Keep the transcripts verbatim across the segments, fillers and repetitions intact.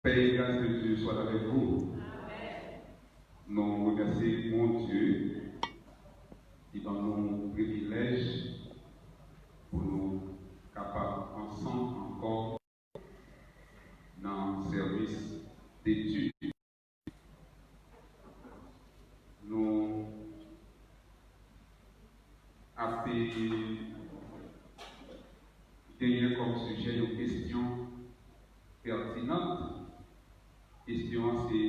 Paix et grâce de Dieu soit avec vous. Nou remèsye Bondye ki ban nou privilèj pou nou kapab ansanm ankò nan sèvis de Dye. Nou ap genyen kòm sijè yon kesyon pètinan. Kesyon an se,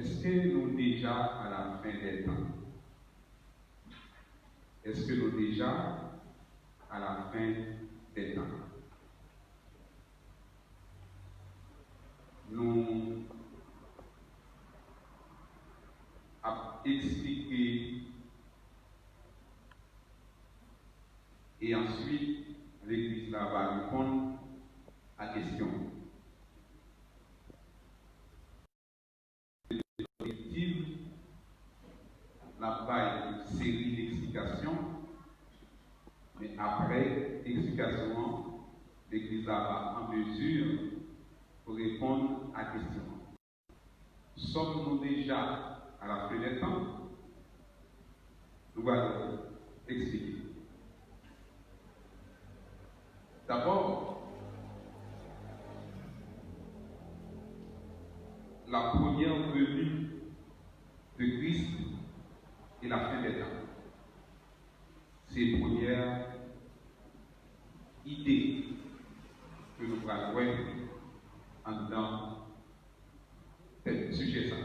èske nou deja à la fin des temps? Èske nou deja à la fin des temps? Nou ap eksplike e answit legliz la va reponn a kesyon. Lektiv, n ap bay yon seri d'eksplikasyon, men aprè eksplikasyon an, legliz la va an mezi pou reponn a kesyon an. Sommes-nous déjà à la fin des temps? Nou pral eksplike. D'abord, la première venue de Christ et la fin des temps. Se premyè ide ke nou pral wè anndan tèm sijè sa.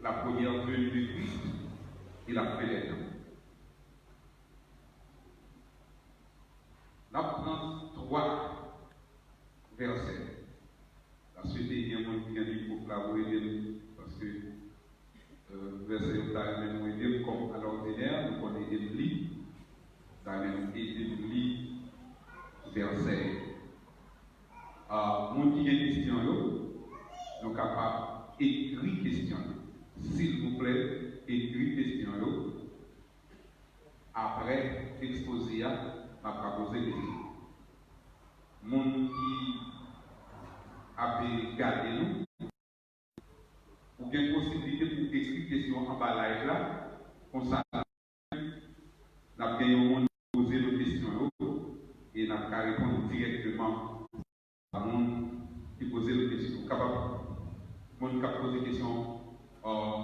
La première venue de Christ et la fin des temps. N ap pran twa vèsè. Paske te gen moun ki gen liv la pou ede m, paske, euh, vèsè yo ta renmen nou ede m kòm alòdinè, nou konn ede m li. Ta renmen nou ede m li vèsè yo. Ah, moun ki gen kesyon yo, nou kapab ekri kesyon yo. Silvouplè, ekri kesyon yo. Aprè ekspoze a, n ap ka poze kesyon. Moun ki ap gade nou, ou gen posiblite pou ekri kesyon anba live la, konsa n ap gen yon moun ki poze nou kesyon yo, e n ap ka reponn dirèkteman a moun ki poze nou kesyon. Ou kapab, moun k ap poze kesyon, euh,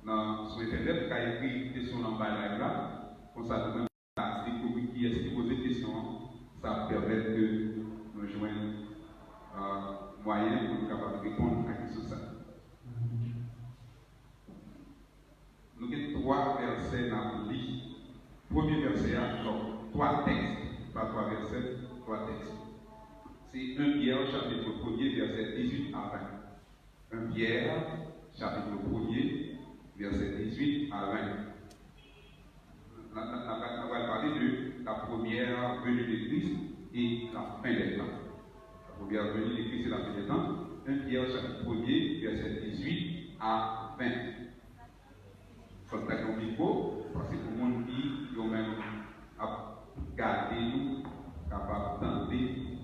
nan, sou entènèt, ou ka ekri kesyon nan anba live la, konsa nou menm, la di pou kiyès ki poze kesyon an, sa ap pèmèt ke nou jwenn, euh, mwayen pou nou kapab reponn a kesyon sa. Nou gen twa vèsè n ap li. Premye vèsè a, donk, twa tèks, pa twa vèsè, twa tèks. Se en Pyè, chapit premye, vèsè dizuit a ven. En Pyè, chapit premye, vèsè dizuit a ven. N a, n a, n a, n a pral pale de la première venue de Christ et la fin des temps. La première venue de Christ et la fin des temps. En Pyè, chapit premye, vèsè dizuit a ven. Fòk ta gen yon mikwo, paske pou moun ki yo menm ap gade nou, kapab tande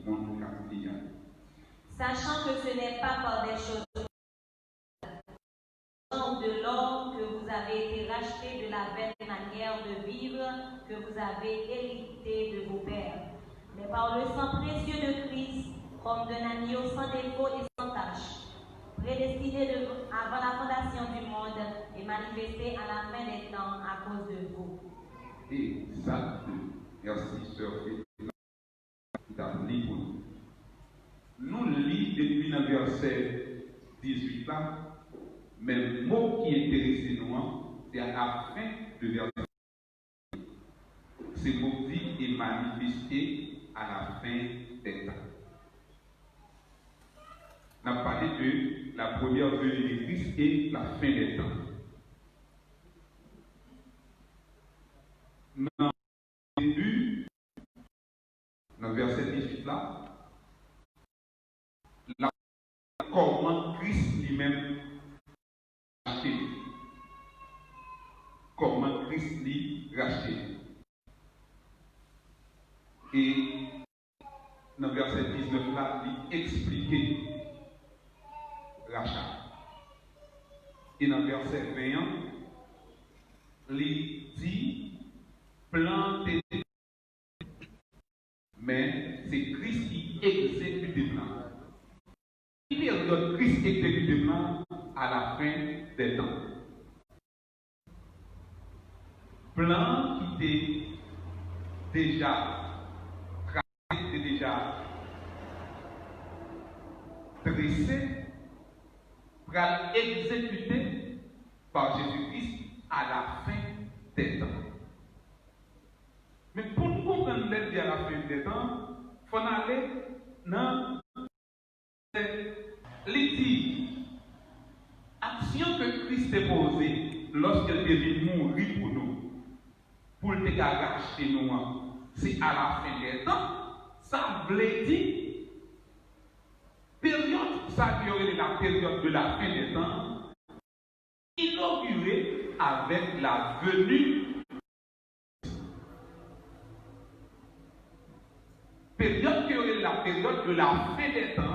moun k ap li a. Sachant que ce n'est pas par des choses ou de l'or que vous avez été rachetés de la vaine manière de vivre que vous avez héritée de vos pères, mais par le sang précieux de Christ, comme d'un agneau sans défaut et sans tache, prédestiné de, avant la fondation du monde et manifesté à la fin des temps à cause de vous. Exact. Merci, sœur Félix. Ki t ap li pou nou. Nou li depi nan vèsè dizuit la, men mo ki enterese nou an, se a la fen de vèsè. Se mo k di et manifesté à la fin des temps. N ap pale de la première venue de Christ et la fin des temps. Nan debi, nan vèsè dizuit la, l ap kòman Kris li menm rachte nou. Kòman Kris li rachte nou. E nan vèsè diznèf la, li eksplike E nan vèsè ven an, li di, plan te, men se Kris ki egzekite plan. Ki peryòd Kris egzekite plan? À la fin des temps. Plan ki te deja trase, ki te deja trese, pral egzekite pa Jezi Kris à la fin des temps. Men pou n konprann lè l di à la fin des temps, fò n ale nan Li di, aksyon ke Kris te poze lòske l te vin mouri pou nou, pou l te ka rachte nou an, se à la fin des temps. Sa vle di, peryòd sa ke yo rele la période de la fin des temps, inogire avèk la venue. Peryòd ke yo rele la période de la fin des temps,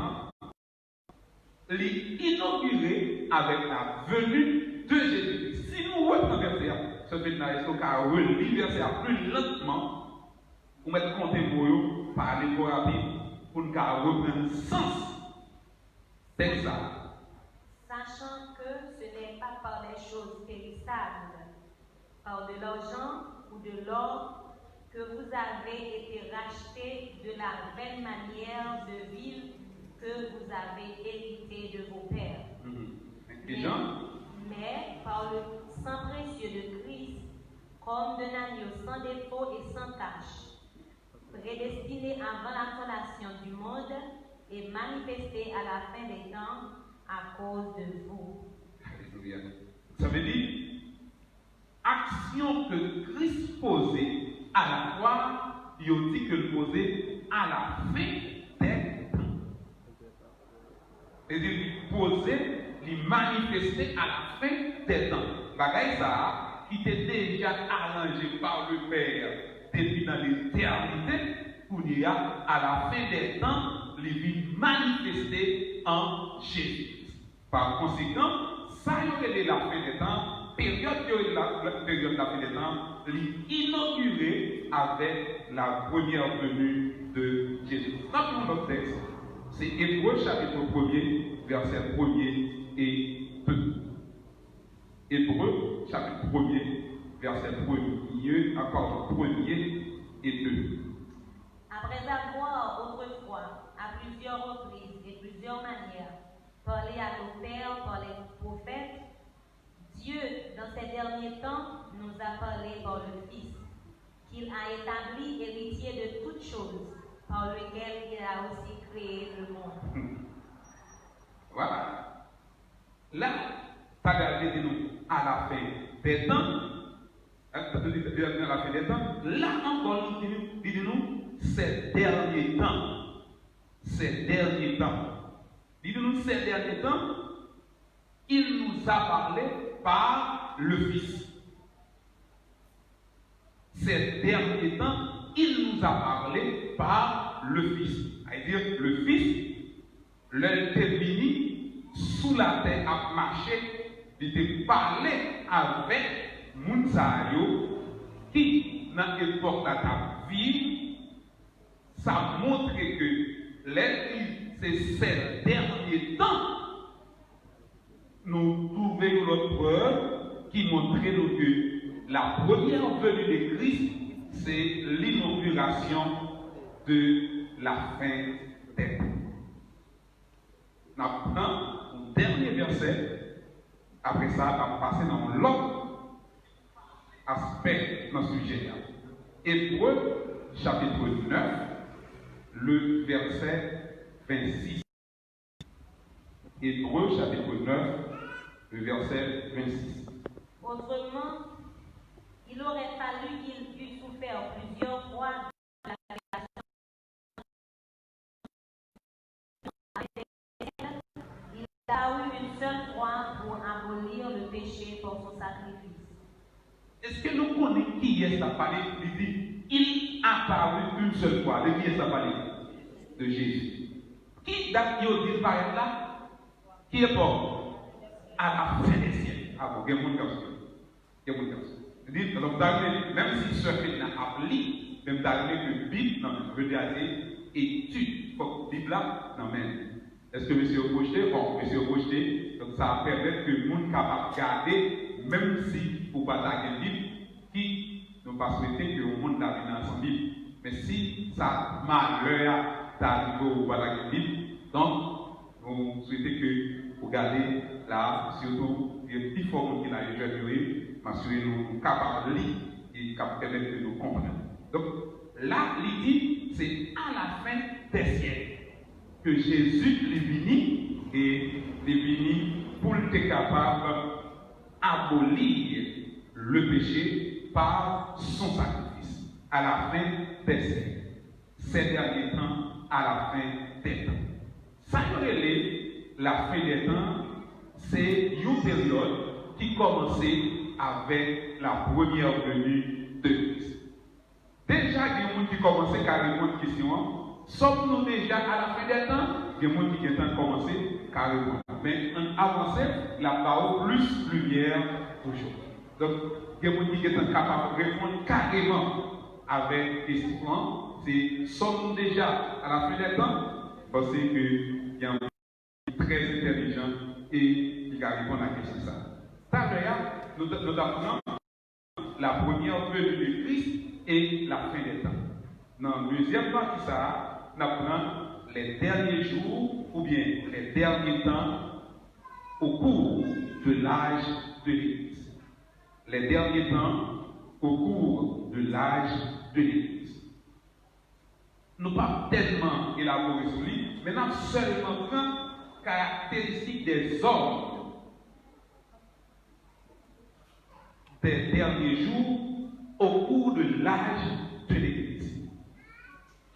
li inogire avèk la venue de Jésus. Si nou repran vèsè a, sè Fedna, èske w ka reli vèsè a pli lantman? Ou mèt konte mo yo, pale twò rapid, pou n ka reprann sans tèks la. Sachant que ce n'est pas par des choses périssables, par de l'argent ou de l'or, que vous avez été rachetés de la vaine manière de vivre que vous avez héritée de vos pères. Mhm. Mais, mais par le sang précieux de Christ, comme d'un agneau sans défaut et sans tache, prédestiné avant la fondation du monde et manifesté à la fin des temps à cause de vous. Alelouya. Sa vle di, aksyon ke Kris poze à la croix, yo di ke l poze à la fin des temps. Li di, li poze, li manifeste à la fin des temps. Bagay sa a, ki te deja aranje par le Père depi nan letènite, kounye a, à la fin des temps, li vin manifeste an Jezi. Pa konsekan, sa yo rele la fin des temps, peryòd yo rele la, la, peryòd la fin des temps, li inogire avèk la première venue de Jésus. N ap pran yon lòt tèks, se Ebre chapit premye, vèsè premye e de. Ebre chapit premye, vèsè premye, a, padon, premye e de. Après avoir autrefois, à plusieurs reprises et plusieurs manières, parlé à nos pères par les prophètes, Dieu, dans ces derniers temps, nous a parlé par le Fils, qu'il a établi héritier de toutes choses, par lequel il a aussi créé le monde. Voilà. La, talè a te di nou à la fin des temps, hein, à la fin des temps, la ankò li di nou, li di nou ces derniers temps. Ces derniers temps. Li di nou ces derniers temps, il nous a parlé par le Fils. Ces derniers temps, il nous a parlé par le Fils. C'est-à-dire, le Fils, lè l te vini sou latè ap mache, li te pale avèk moun sa yo ki, nan epòk la, t ap viv. Sa montre ke lè l di se ces derniers temps, nou twouve yon lòt prèv ki montre nou ke la première venue de Christ, se l'inauguration de la fin des temps. N ap pran yon dènye vèsè, apre sa, n ap pase nan yon lòt aspè nan sijè a. Ebre, chapit nèf, le vèsè vennsis. Ebre, chapit nèf, le vèsè vennsis. Autrement, il aurait fallu qu'il eût souffert plusieurs fois de la création Il a eu une seule fois pour abolir le péché par son sacrifice. Èske nou konnen kiyès l ap pale? Li di, il apparut une seule fois. De kiyès l ap pale? De Jésus. Ki dat yo di l parèt la? Ki epòk? À la fin des siècles. Ah bon, gen moun k ap swiv. Gen moun k ap swiv. Li di, donk, m ta renmen, menm si sè Fedna ap li, men m ta renmen ke Bib nan men l. Jodi a se etid, fòk Bib la nan men l. Èske mesye yo pwojte? Bon, mesye yo pwojte. Donk, sa ap pèmèt ke moun kapab gade, menm si ou pa ta gen Bib, ki nou pa swete ke yon moun ta vin la san Bib. Men si sa malè a ta rive w, ou pa ta gen Bib, donk, nou swete ke ou gade la, sitou, gen pifò moun ki la, yo jèn yo ye, m asire nou, nou kapab li, e k ap pèmèt ke nou konprann. Donk, la, li di, se à la fin des siècles ke Jezi li vini, e li vini pou l te kapab abolir le péché par son sacrifice. À la fin des siècles. Ces derniers temps, à la fin des temps. Sa yo rele la fin des temps, se yon peryòd ki kòmanse avèk la première venue de Christ. Deja gen moun ki kòmanse ka reponn kesyon an, sommes-nous déjà à la fin des temps? Gen moun ki gentan kòmanse ka reponn. Men ann avanse, l ap ba ou plis limyè toujou. Donk, gen moun ki gentan kapab reponn kareman avèk kesyon an, se sommes-nous déjà à la fin des temps? M panse ke gen trè entèlijan e ki ka reponn a kesyon sa. Talè a, nou t-, nou t ap pran la première venue de Christ et la fin des temps. Nan dezyèm pati sa a, n ap pran les derniers jours oubyen les derniers temps au cours de l'âge de l'Église. Les derniers temps au cours de l'âge de l'Église. Nou p ap tèlman elabore sou li, men n ap sèlman pran karakteristik des hommes des derniers jours au cours de l'âge de l'Église.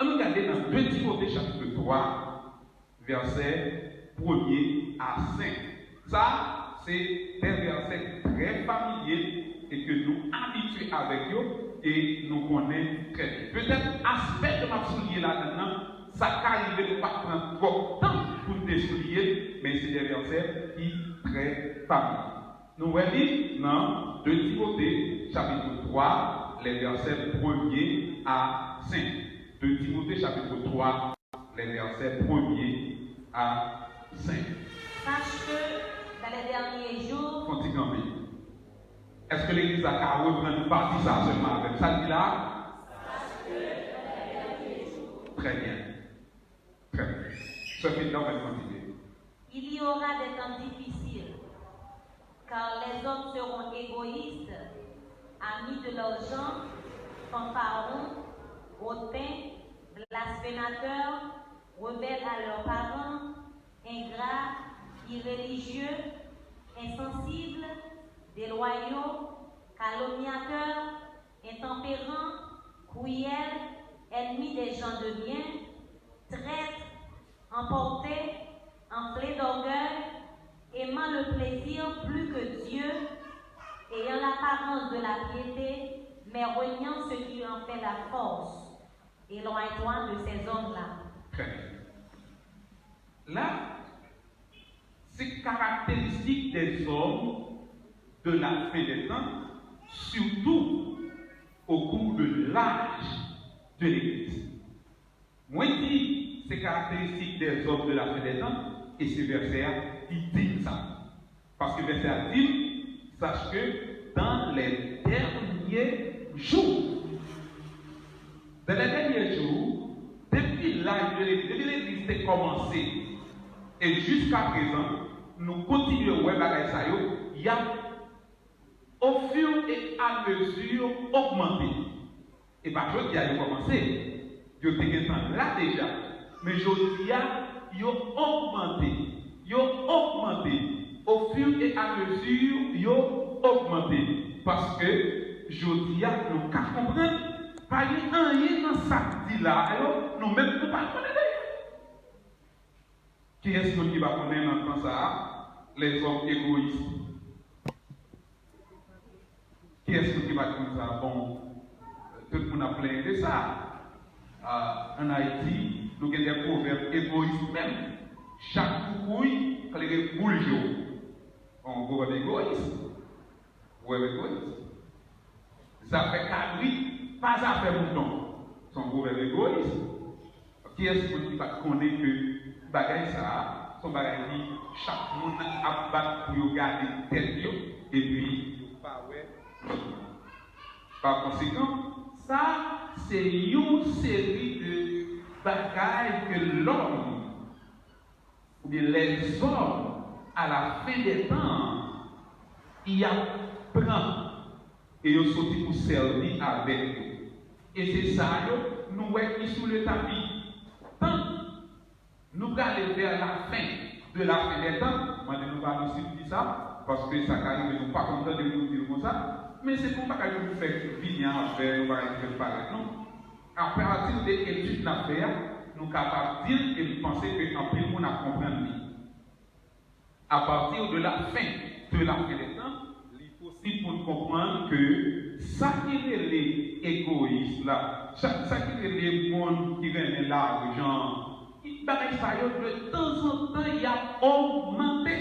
Ann nou gade nan de Timote chapit twa, vèsè premye a senk. Sa, se de vèsè trè familye e ke nou abitye avèk yo e nou konnen trè byen. Petèt, aspè ke m ap souliye ladan l nan, sa ka rive nou pa t pran twòp tan pou n te souliye l, men se de vèsè ki trè familye. Nou wè li nan de Timote, chapit twa, les versets premier à cinq. De Timote, chapit twa, les versets premier à cinq. Sache que dans les derniers jours, fon ti kanpe. Èske legliz la ka reprann pati sa sèlman avè m? Sa l di la? Sache que dans les derniers jours. Trè byen. Trè byen. Sè Fedna, ou mèt kontinye. Il y aura des temps difficiles, car les hommes seront égoïstes, amis de l'argent, fanfarons, hautains, blasphémateurs, rebelles à leurs parents, ingrats, irréligieux, insensibles, déloyaux, calomniateurs, intempérants, cruels, ennemis des gens de bien, traîtres, emportés, enflés d'orgueil, aimant le plaisir plus que Dieu, ayant l'apparence de la piété, mais reniant ce qui en fait la force. Éloigne-toi de ces hommes-là. Très bien. La, se karakteristik des hommes de la fin des temps, surtout au cours de l'âge de l'Église. Mwen di, se karakteristik des hommes de la fin des temps, e se vèsè a ki di m sa. Paske vèsè a di m, sache que dans les derniers jours. Dans les derniers jours, depi laj de legliz, depi legliz te kòmanse, e jiska prezan, nou kontinye wè bagay sa yo, y ap au fur et à mesure, ogmante. E pa jodi a yo kòmanse. Yo te gentan la deja. Men jodi a, yo ogmante. Yo ogmante. Au fur et à mesure, yo ogmante. Paske jodi a, nou ka konprann, pa gen anyen nan sa k di la a yo, nou menm nou pa konnen de yo. Kiyès moun ki pa konnen nan tan sa a, les hommes égoïstes? Kiyès moun ki pa t konn sa? Bon, tout moun ap plenyen de sa. Ah, ann Ayiti, nou gen de pwovèb egoyis menm. Chak koukouy klere boul je w. Bon, pwovèb egoyis. Pwovèb egoyis. Zafè kabrit pa zafè mouton. Se yon pwovèb egoyis. Kiyès moun ki pa t konnen ke bagay sa a, se yon bagay ki chak moun ap bat pou yo gade tèt yo, epi yo pa wè. Pa konsekan, sa se yon seri de bagay ke lòm oubyen lèzòm a la fen dè tan an, y ap pran e yo soti pou sèvi avèk yo. E se sa yo nou wè ki sou le tapi. Tan nou prale vè la fen de la fen dè tan, mande nou pa nou swiv ki sa, paske sa ka rive nou pa konn tande moun di l konsa, men se pa yon bagay pou nou fè vini avè yon bagay ki fèk parèt, non. Apati de etid n ap fè a, nou kapab di l e m panse ke anpil moun ap konprann li. Apati de la fen de la fen dè tan, li posib pou n konprann ke sa ki rele egoyis la, sa, sa ki rele moun ki renmen lajan, bagay sa yo de tanzantan y ap ogmante.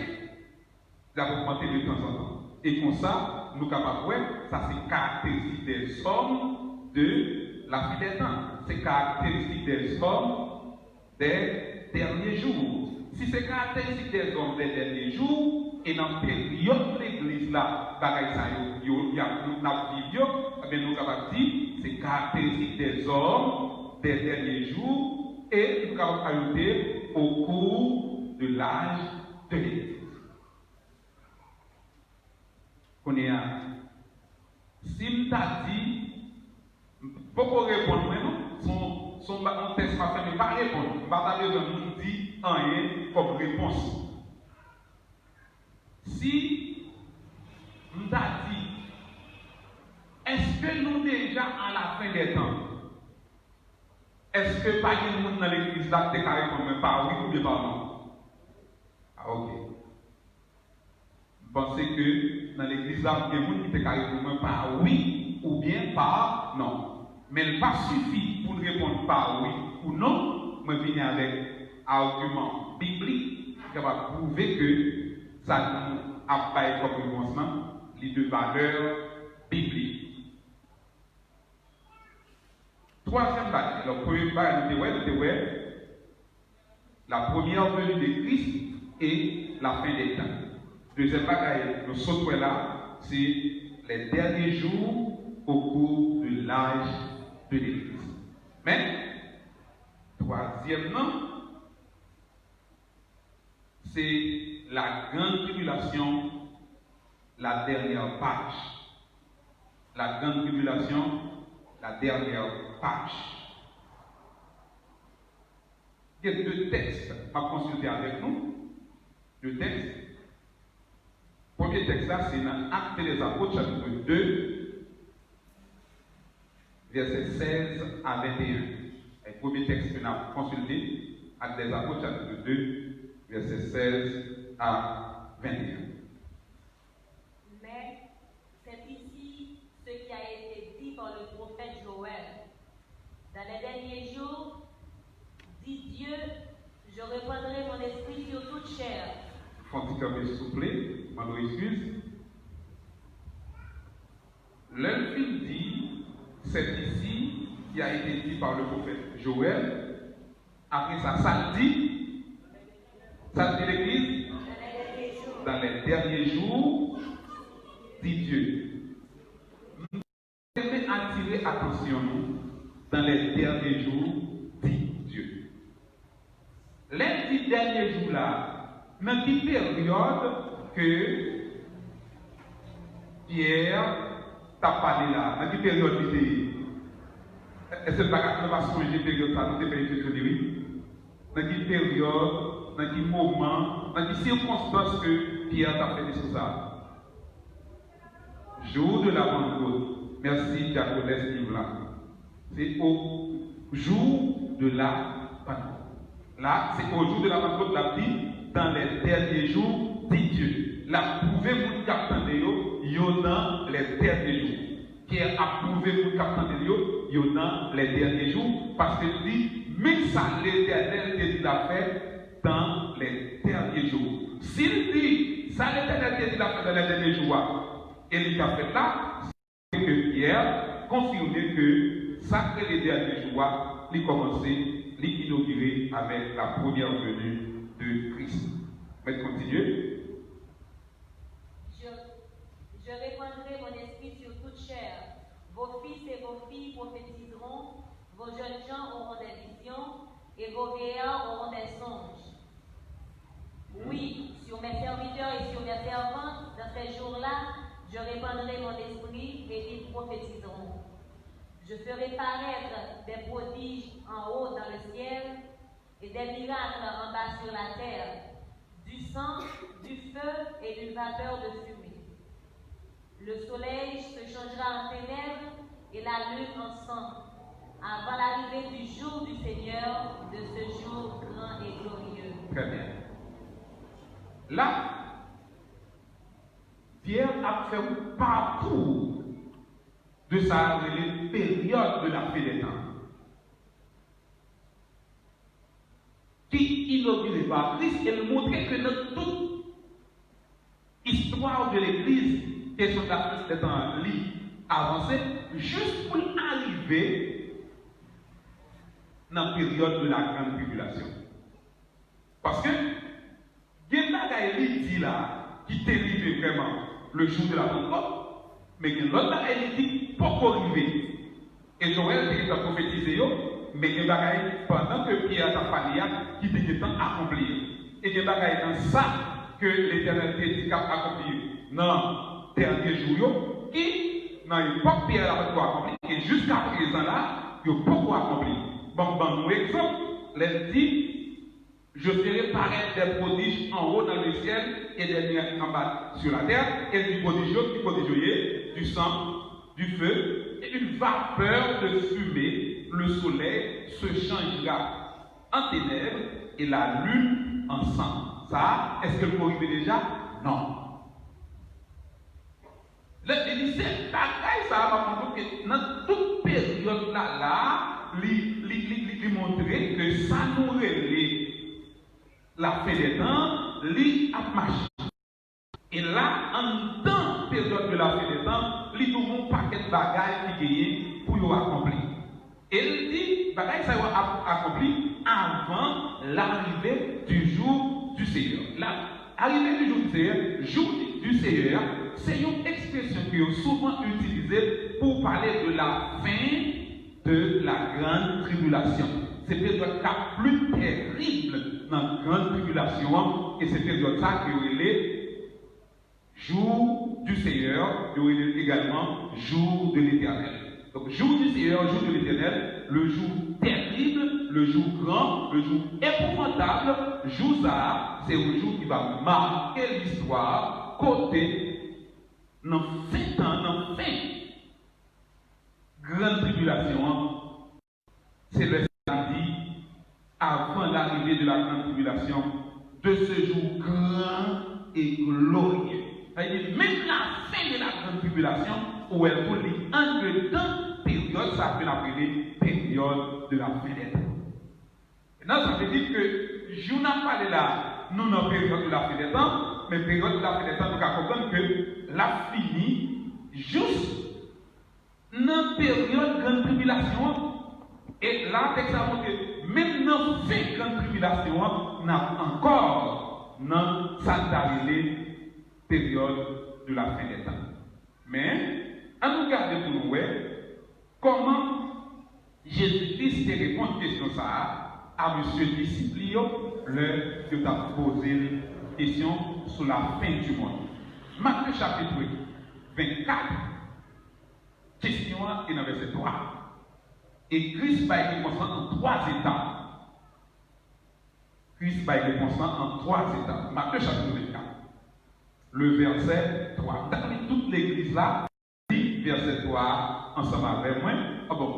L ap ogmante de tanzantan. E konsa, nou kapab wè, sa se karakteristik dèzòm de la fen dè tan. Se karakteristik dèzòm dè dènye jou. Si se karakteristik dèzòm dè dènye jou, e nan peryòd legliz la, bagay sa yo, yo, y ap, nou, n ap viv yo, ebyen, nou kapab di, se karakteristik dèzòm dè dènye jou, e nou kapab ajoute, au cours de l'âge de l'Église. Kounye a, si m ta di, m poko reponn mwen non, se yon, se yon ba-, yon tèks m ap fè, men pa reponn. M pa ta bezwen moun di anyen kòm repons. Si m ta di, èske nou deja a la fen dè tan? Èske pa gen moun nan legliz la ki te ka reponn mwen pa wi oubyen pa non? A, oke. M panse ke nan legliz la, gen moun ki te ka reponn mwen pa wi oubyen pa non. Men l pa sifi pou n reponn pa wi ou non, mwen vini avèk agiman biblik ki kapab pwouve ke sa nou ap bay kòm repons lan, li de valè biblik. Twazyèm bagay, alò, premye bagay nou te wè, nou te wè la première venue de Christ et la fin des temps. Dezyèm bagay nou sot wè la, se les derniers jours au cours de l'âge de l'Église. Men, twazyèm nan, c'est la grande tribulation, la dernière page. La grande tribulation, la dernière page. Gen de tèks m ap konsilte avèk nou. De tèks. Premye tèks la, se nan Actes des Apôtres, chapitre deux, vèsè sèz a venteyen. E premye tèks ke n ap konsilte, Actes des Apôtres, chapitre deux, vèsè sèz a venteyen. Mais c'est ici ce qui a été dit par le prophète Joël. Dans les derniers jours, dit Dieu, je répandrai mon esprit sur toute chair. Fè yon ti kanpe, souple, mande w eskiz. Lè l fin di, c'est ici qui a été dit par le prophète Joël, apre sa, sa l di? Sa l di legliz? Dans les derniers jours, dit Dieu. M renmen atire atansyon nou, dans les derniers jours, dit Dieu. Lè l di dènye jou la, nan ki peryòd ke Pyè t ap pale la? Nan ki peryòd li te ye? Èske nou pa ka, nou pa sonje peryòd sa a, nou te fè etid sou li, wi? Nan ki peryòd, nan ki moman, nan ki sikonstans ke Pyè t ap fè diskou sa a? Jour de la Pentecôte. Mèsi, Diakonès Yvlan. Se au jour de la Pentecôte. La, se au jour de la Pentecôte, l ap di, dans les derniers jours, dit Dieu. L ap pwouve moun k ap tande yo, yo nan les derniers jours. Pyè ap pwouve moun k ap tande l yo, yo nan les derniers jours, paske l di, men sa Letènèl te di l ap fè dans les derniers jours. Si l di, sa Letènèl te di l ap fè dans les derniers jours a, E li t ap fèt la, se ke Pyè konfime ke sa k rele dènye jou a, li kòmanse, li inogire avèk la première venue de Christ. Mèt kontinye. Je, je répandrai mon esprit sur toute chair. Vos fils et vos filles prophétiseront, vos jeunes gens auront des visions, et vos vieillards auront des songes. Oui, sur mes serviteurs et sur mes servantes, dans ces jours-là, je répandrai mon esprit et ils prophétiseront. Je ferai paraître des prodiges en haut dans le ciel et des miracles en bas sur la terre, du sang, du feu et une vapeur de fumée. Le soleil se changera en ténèbres et la lune en sang, avant l'arrivée du jour du Seigneur, de ce jour grand et glorieux. Très bien. La, Pyè ap fè yon pakou de sa a rele période de la fin des temps, ki inogire pa Kris, e l montre ke nan tout istwa de legliz, kesyon de la fin des temps li avanse jis pou l arive nan période de la grande tribulation. Paske gen bagay li di la ki te rive vrèman le jour de la Pentecôte, men gen lòt bagay li di ki poko rive. E Jowèl te gentan pwofetize yo, men gen bagay pandan ke Pyè t ap pale a ki te gentan akonpli yo. E gen bagay nan sa ke Letènèl te di k ap akonpli yo nan dènye jou yo, ki nan epòk Pyè la pa t ko akonpli, e jiska prezan la, yo poko akonpli. Ban m ban nou egzanp, lè l di, Je ferai paraître des prodiges en haut dans le ciel et des miracles en bas sur la terre. E l di pwodij yo, ki pwodij yo ye? Du sang, du feu et une vapeur de fumée. Le soleil se changera en ténèbres et la lune en sang. Sa a, èske l ko rive deja? Non. Lè li di se bagay sa a, pa kont ke nan tout peryòd la la, li, li, li, li, li montre ke sa nou rele la fin des temps, li ap mache. E la, anndan peryòd de la fin des temps, li gen yon pakèt bagay ki genyen pou yo akonpli. E l di, bagay sa yo ap akonpli avan l'arrivée du jour du Seigneur. La, arrivée du jour du Seigneur, jour du Seigneur, se yon ekspresyon ke yo souvan itilize pou pale de la fin de la grande tribulation. Se peryòd k ap pli tèrib nan grande tribulation an, e se peryòd sa ke yo rele Jour du Seigneur, yo rele l egalman jour de l'Éternel. Donk, jour du Seigneur, jour de l'Éternel, le jour terrible, le jour grand, le jour épouvantable, jou sa a, se yon jou ki va make listwa, kote nan fen tan, nan fen grann tribilasyon an, se lè sa a di, avant l'arrivée de la grande tribulation, de ce jour grand et glorieux. Sa vle di, menm la fin de la grande tribulation, ou wè l tou li anndan peryòd sa ke n ap rele peryòd de la fin des temps. Nan sa vle di ke jou n ap pale la, nou nan peryòd de la fin des temps, men peryòd de la fin des temps, nou ka konprann ke l ap fini jous nan peryòd grann tribilasyon an. E la, tèks la montre, menm nan fen grann tribilasyon an, n ap ankò nan sa n ta rele peryòd de la fin des temps. Men, ann nou gade pou nou wè kòman Jezi Kris te reponn kesyon sa a a mesye disip li yo lè yo t ap poze l kesyon sou la fin du monde. Matye chapit vennkat, kesyon an e nan vèsè twa. E Kris bay repons lan an twa etap. Kris bay repons lan an twa etap. Matye chapit vennkat, le vèsè twa. M ta vle tout legliz la li vèsè twa a ansanm avè mwen. Ah bon,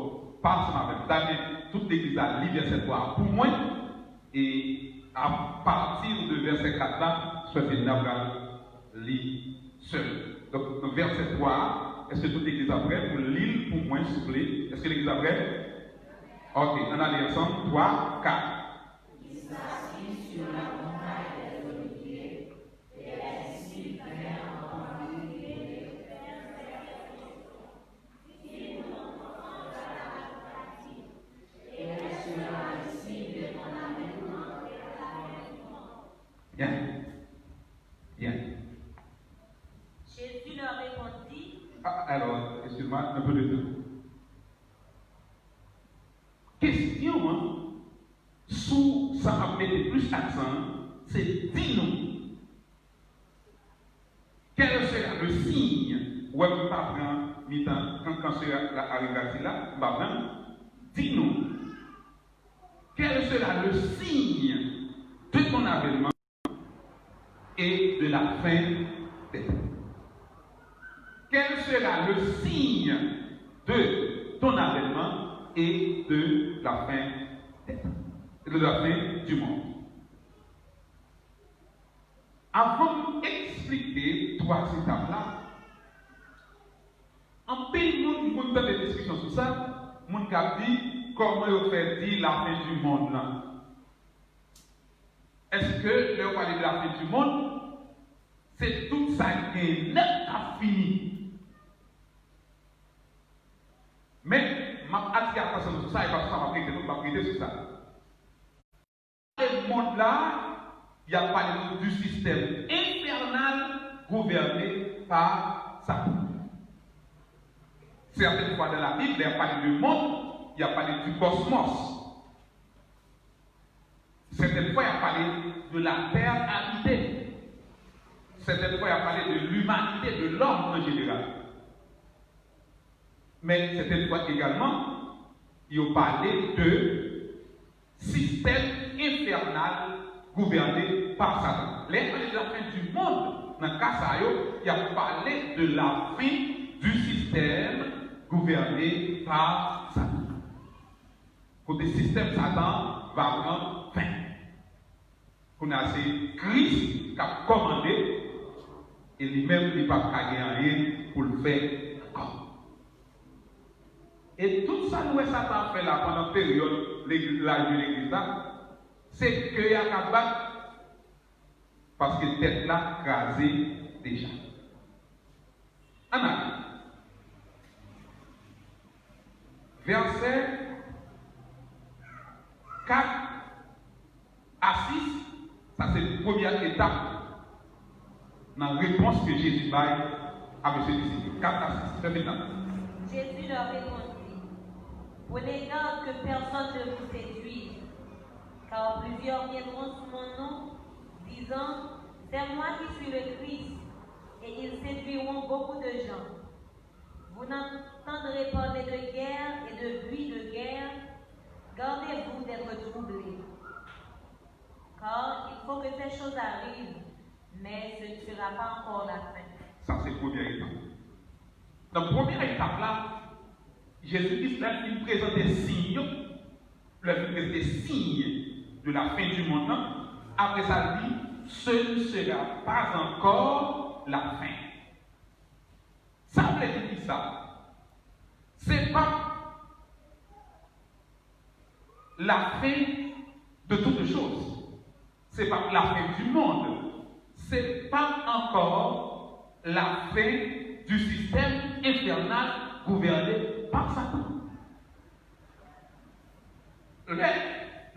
pa ansanm avè m. M ta vle tout legliz la li vèsè twa a pou mwen. E apati de vèsè kat la, sè Fedna pral li sèl. Donk, vèsè twa a, èske tout legliz la prè pou li l pou mwen, souple? Èske legliz la prè? Ok, ann ale ansanm. Twa, kat. Il s'assit sur la montagne des Oliviers, et les disciples vinrent en particulier Bien. Bien. Jésus leur répondit, Ah, alors, excuse-moi, un peu de temps. Kesyon an, sou sa m ap mete plis aksan an, se di nou, quel sera le signe? Ou wè m pa pran mitan, quand, quand sera arrivera cela, m pa pran. Di nou, quel sera le signe de ton avènement et de la fin des temps? Quel sera le signe de ton avènement et de la fin des temps, et de la fin du monde? Avan m eksplike twa etap la, anpil moun, m konn tande diskisyon sou sa, moun k ap di kòman yo fè di la fin du monde lan. Èske lè yo pale de la fin du monde, se tout sa k gen nèt k ap fini? Men, m ap atire atansyon nou sou sa, e pa sou sa m ap rete, non, m ap rete sou sa. Pale mond la, y ap pale nou du système infernal gouverné par Satan. Certaines fois dans la Bible, lè y ap pale de mond, y ap pale du cosmos. Certaines fois, y ap pale de la terre habitée. Certaines fois, y ap pale de l'humanité, de l'homme en général. Men certaines fois également, yo pale de système infernal gouverné par Satan. Lè yo pale de la fin du monde, nan ka sa yo, y ap pale de la fin du système gouverné par Satan. Kote sistèm Satan va pran fen. Kounye a se Kris k ap kòmande, e li menm li p ap ka gen anyen pou l fè ankò. E tout sa nou wè Satan ap fè la pandan peryòd legliz, laj de legliz la, se ke y a k ap bat, paske tèt la kraze deja. Ann ale. Vèsè kat a sis, sa se premyè etap nan repons ke Jezi bay a mesye disip yo. Kat a sis, fè vit la. Jésus leur répondit, prenez garde que personne ne vous séduise, car plusieurs viendront sous mon nom, disant, c'est moi qui suis le Christ, et ils séduiront beaucoup de gens. Vous entendrez parler de guerre et de bruit de guerre. Gardez-vous d'être troublés, car il faut que ces choses arrivent, mais ce ne sera pas encore la fin. Sa se premyè etap. Nan premyè etap la, Jezi Kris lè l fin prezante siy yo, lè l fin prezante siy de la fin du monde lan, apre sa l di, ce ne sera pas encore la fin. Sa vle di kisa? Se pa la fin de toutes choses. Se pa la fin du monde. Se pa ankò la fin du système infernal gouverné par Satan. Lè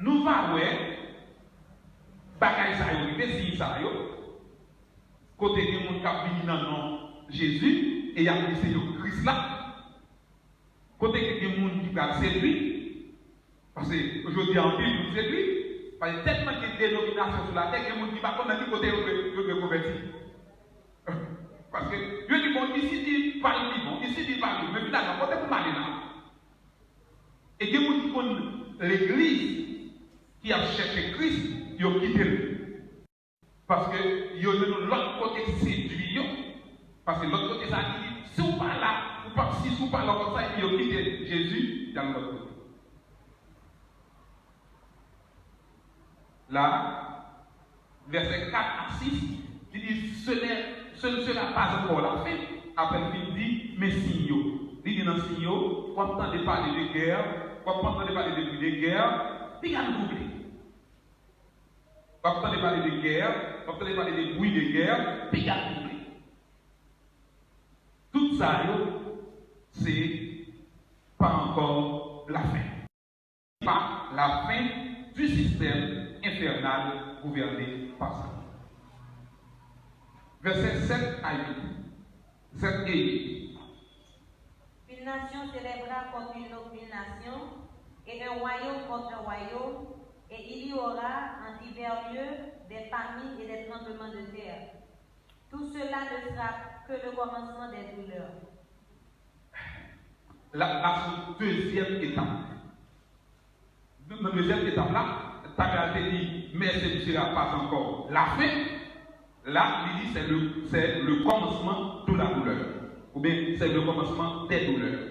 nou va wè bagay sa yo rive, siy sa yo, kote gen moun k ap vini nan non Jezi e y ap di se yo Kris la, kote ke gen moun ki pral sedui, paske jodi a anpil moun sedui, paske tèlman gen denominasyon sou latè, gen moun ki pa konn nan ki kote yo dwe, yo dwe konvèti. Paske yo di, bon, isi di pa l pi bon, isi di pa l pi bon, men finalman, kote pou m ale la? E gen moun ki konn legliz ki ap chèche Kris, yo kite l. Paske yo jwenn yon lòt kote k sedui yo. Paske lòt kote sa ki di, si w pa la, ou p ap, si, si w pa la, w p ap sa, epi yo kite Jezi, y al lòt kote. La, vèsè kat a sis, li di, ce n'est, ce ne sera pas encore la fin. Apre l fin di, men siy yo. Li di nan siy yo, w ap tande pale de gè, w ap tande pale de bri de gè, piga n twouble. W ap tande pale de gè, w ap tande pale de bri de gè, piga n twouble. Tout sa yo, se pa ankò la fin. Pa la fin du système infernal gouverné par Satan. Vèsè sèt a uit. Sèt e uit. Une nation s'élèvera contre une autre, une nation, et un royaume contre un royaume, et il y aura en divers lieux des famines et des tremblements de terre. Tout cela ne sera que le commencement des douleurs. La, la sou dezyèm etap. Nan dezyèm etap la, talè a te di, mais ce ne sera pas encore la fin. La, li di, c'est le, c'est le commencement de la douleur. Oubyen, c'est le commencement des douleurs.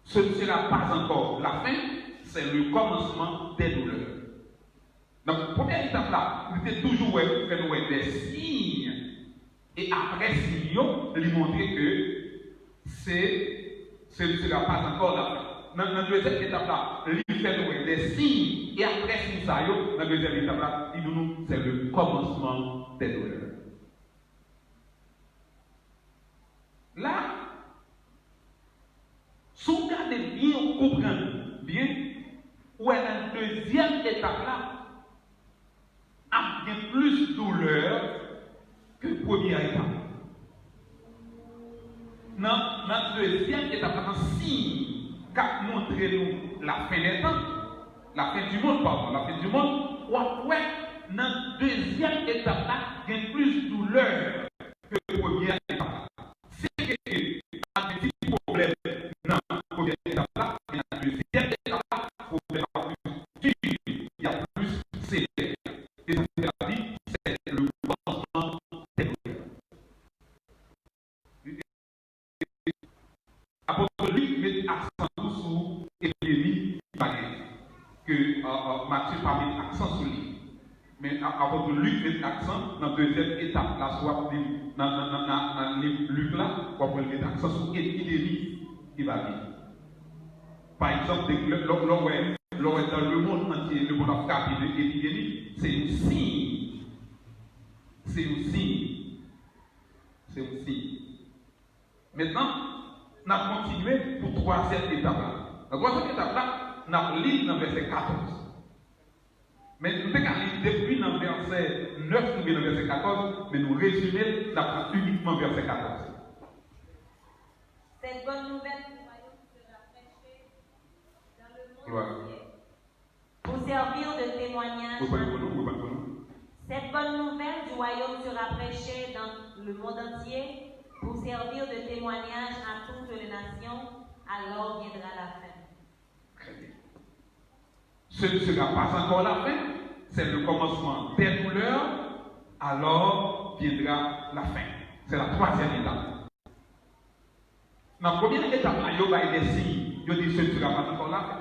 Ce ne sera pas encore la fin, c'est le commencement des douleurs. Donk, premye etap la, li te toujou wè, fè nou wè de siy. E apre siy yo, li montre ke se, ce ne sera pas encore la fin. Nan, nan dezyèm etap la, li fè nou wè de siy. E apre siy sa yo, nan dezyèm etap la, li di nou, c'est le commencement des douleurs. La, si w gade byen, w konprann byen, ou wè nan dezyèm etap la, ap gen plis doulè ke premyè etap la. Nan, nan dezyèm etap la, nan siy k ap montre nou la fin des temps, la fin du monde, pardon, la fin du monde, w ap wè nan dezyèm etap la gen plis doulè ke premyè etap la. Se ke ap gen ti pwoblèm nan premyè etap la, men nan dezyèm etap la, pwoblèm la plis di, y ap plis sevè. E sa fè la di, c'est le commencement des douleurs. Apot Lik met aksan tou sou epidemi ki pa gen, ke, euh, euh, Matye pa met aksan sou li. Men a-, apot Lik met aksan nan dezyèm etap la, si w ap li nan, nan, nan, nan, nan liv Lik la, w ap wè l met aksan sou epidemi ki pa gen. Pa egzanp, de, lè, lè, lè w wè, lè w wè dans le monde entier, lemonn ap frape de epidemi, se yon siy. Se yon siy. Se yon siy. Mentnan, n ap kontinye pou twazyèm etap la. Nan twazyèm etap la, n ap li l nan vèsè katòz. Men nou te ka li depi nan vèsè nèf rive nan vèsè katòz, men nou rezime l, n ap pran inikman vèsè katòz. Cette bonne nouvelle du royaume sera prêchée dans le monde Gloire. Entier pour servir de témoignage. Reprann pou nou, reprann pou nou. Cette bonne nouvelle du royaume sera prêchée dans le monde entier pour servir de témoignage à toutes les nations, alors viendra la fin. Très bien. Ce ne sera pas encore la fin, c'est le commencement des douleurs, alors viendra la fin. C'est la troisième étape. Nan premye etap la, yo bay de siy, yo di ce ne sera pas encore la fin.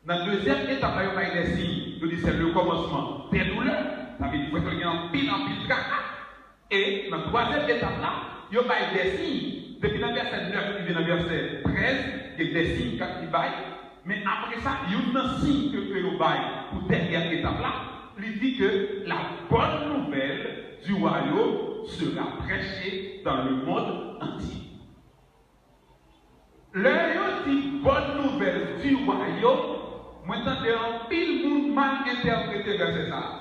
Nan dezyèm etap la, yo bay de siy, yo di c'est le commencement des douleurs. Sa vle di, fòk gen anpil, anpil traka. E nan twazyèm etap la, yo bay de siy. Depi nan vèsè nèf rive nan vèsè trèz, gen de siy k ap li bay. Men apre sa, youn nan siy ke, ke yo bay pou dènyè etap la, li di ke la bonne nouvelle du royaume sera prêchée dans le monde entier. Lè yo di bonne nouvelle du royaume, mwen tande anpil moun mal entèprete vèsè sa a.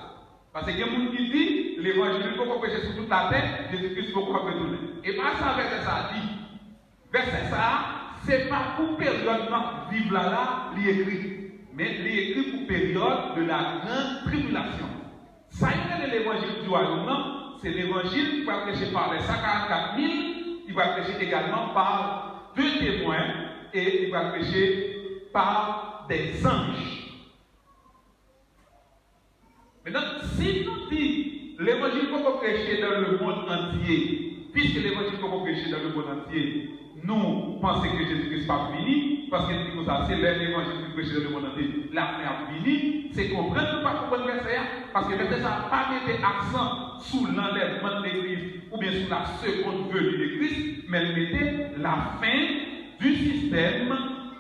Paske gen moun ki di, levanjil poko preche sou tout latè, Jezi Kris poko ap retounen. E pa sa vèsè sa a di. Vèsè sa a, se pa pou peryòd n ap viv la la, li ekri. Men li ekri pou peryòd de la grande tribulation. Sa yo rele levanjil di wayòm nan, se levanjil ki pral preche pa les cent quarante-quatre mille, ki pral preche egalman pa de temwen e ki pral preche pa des anges. Mentnan, si nou di levanjil poko preche dans le monde entier, puisque levanjil poko preche dans le monde entier, nou panse ke Jezi Kris p ap vini, paske li di konsa, se lè levanjil fin preche dans le monde entier, lafen ap vini, se konprann nou pa konprann vèsè a, paske vèsè sa a pa mete aksan sou lanlèvman de legliz oubyen sou la seconde venue de Christ, men li mete la fin du système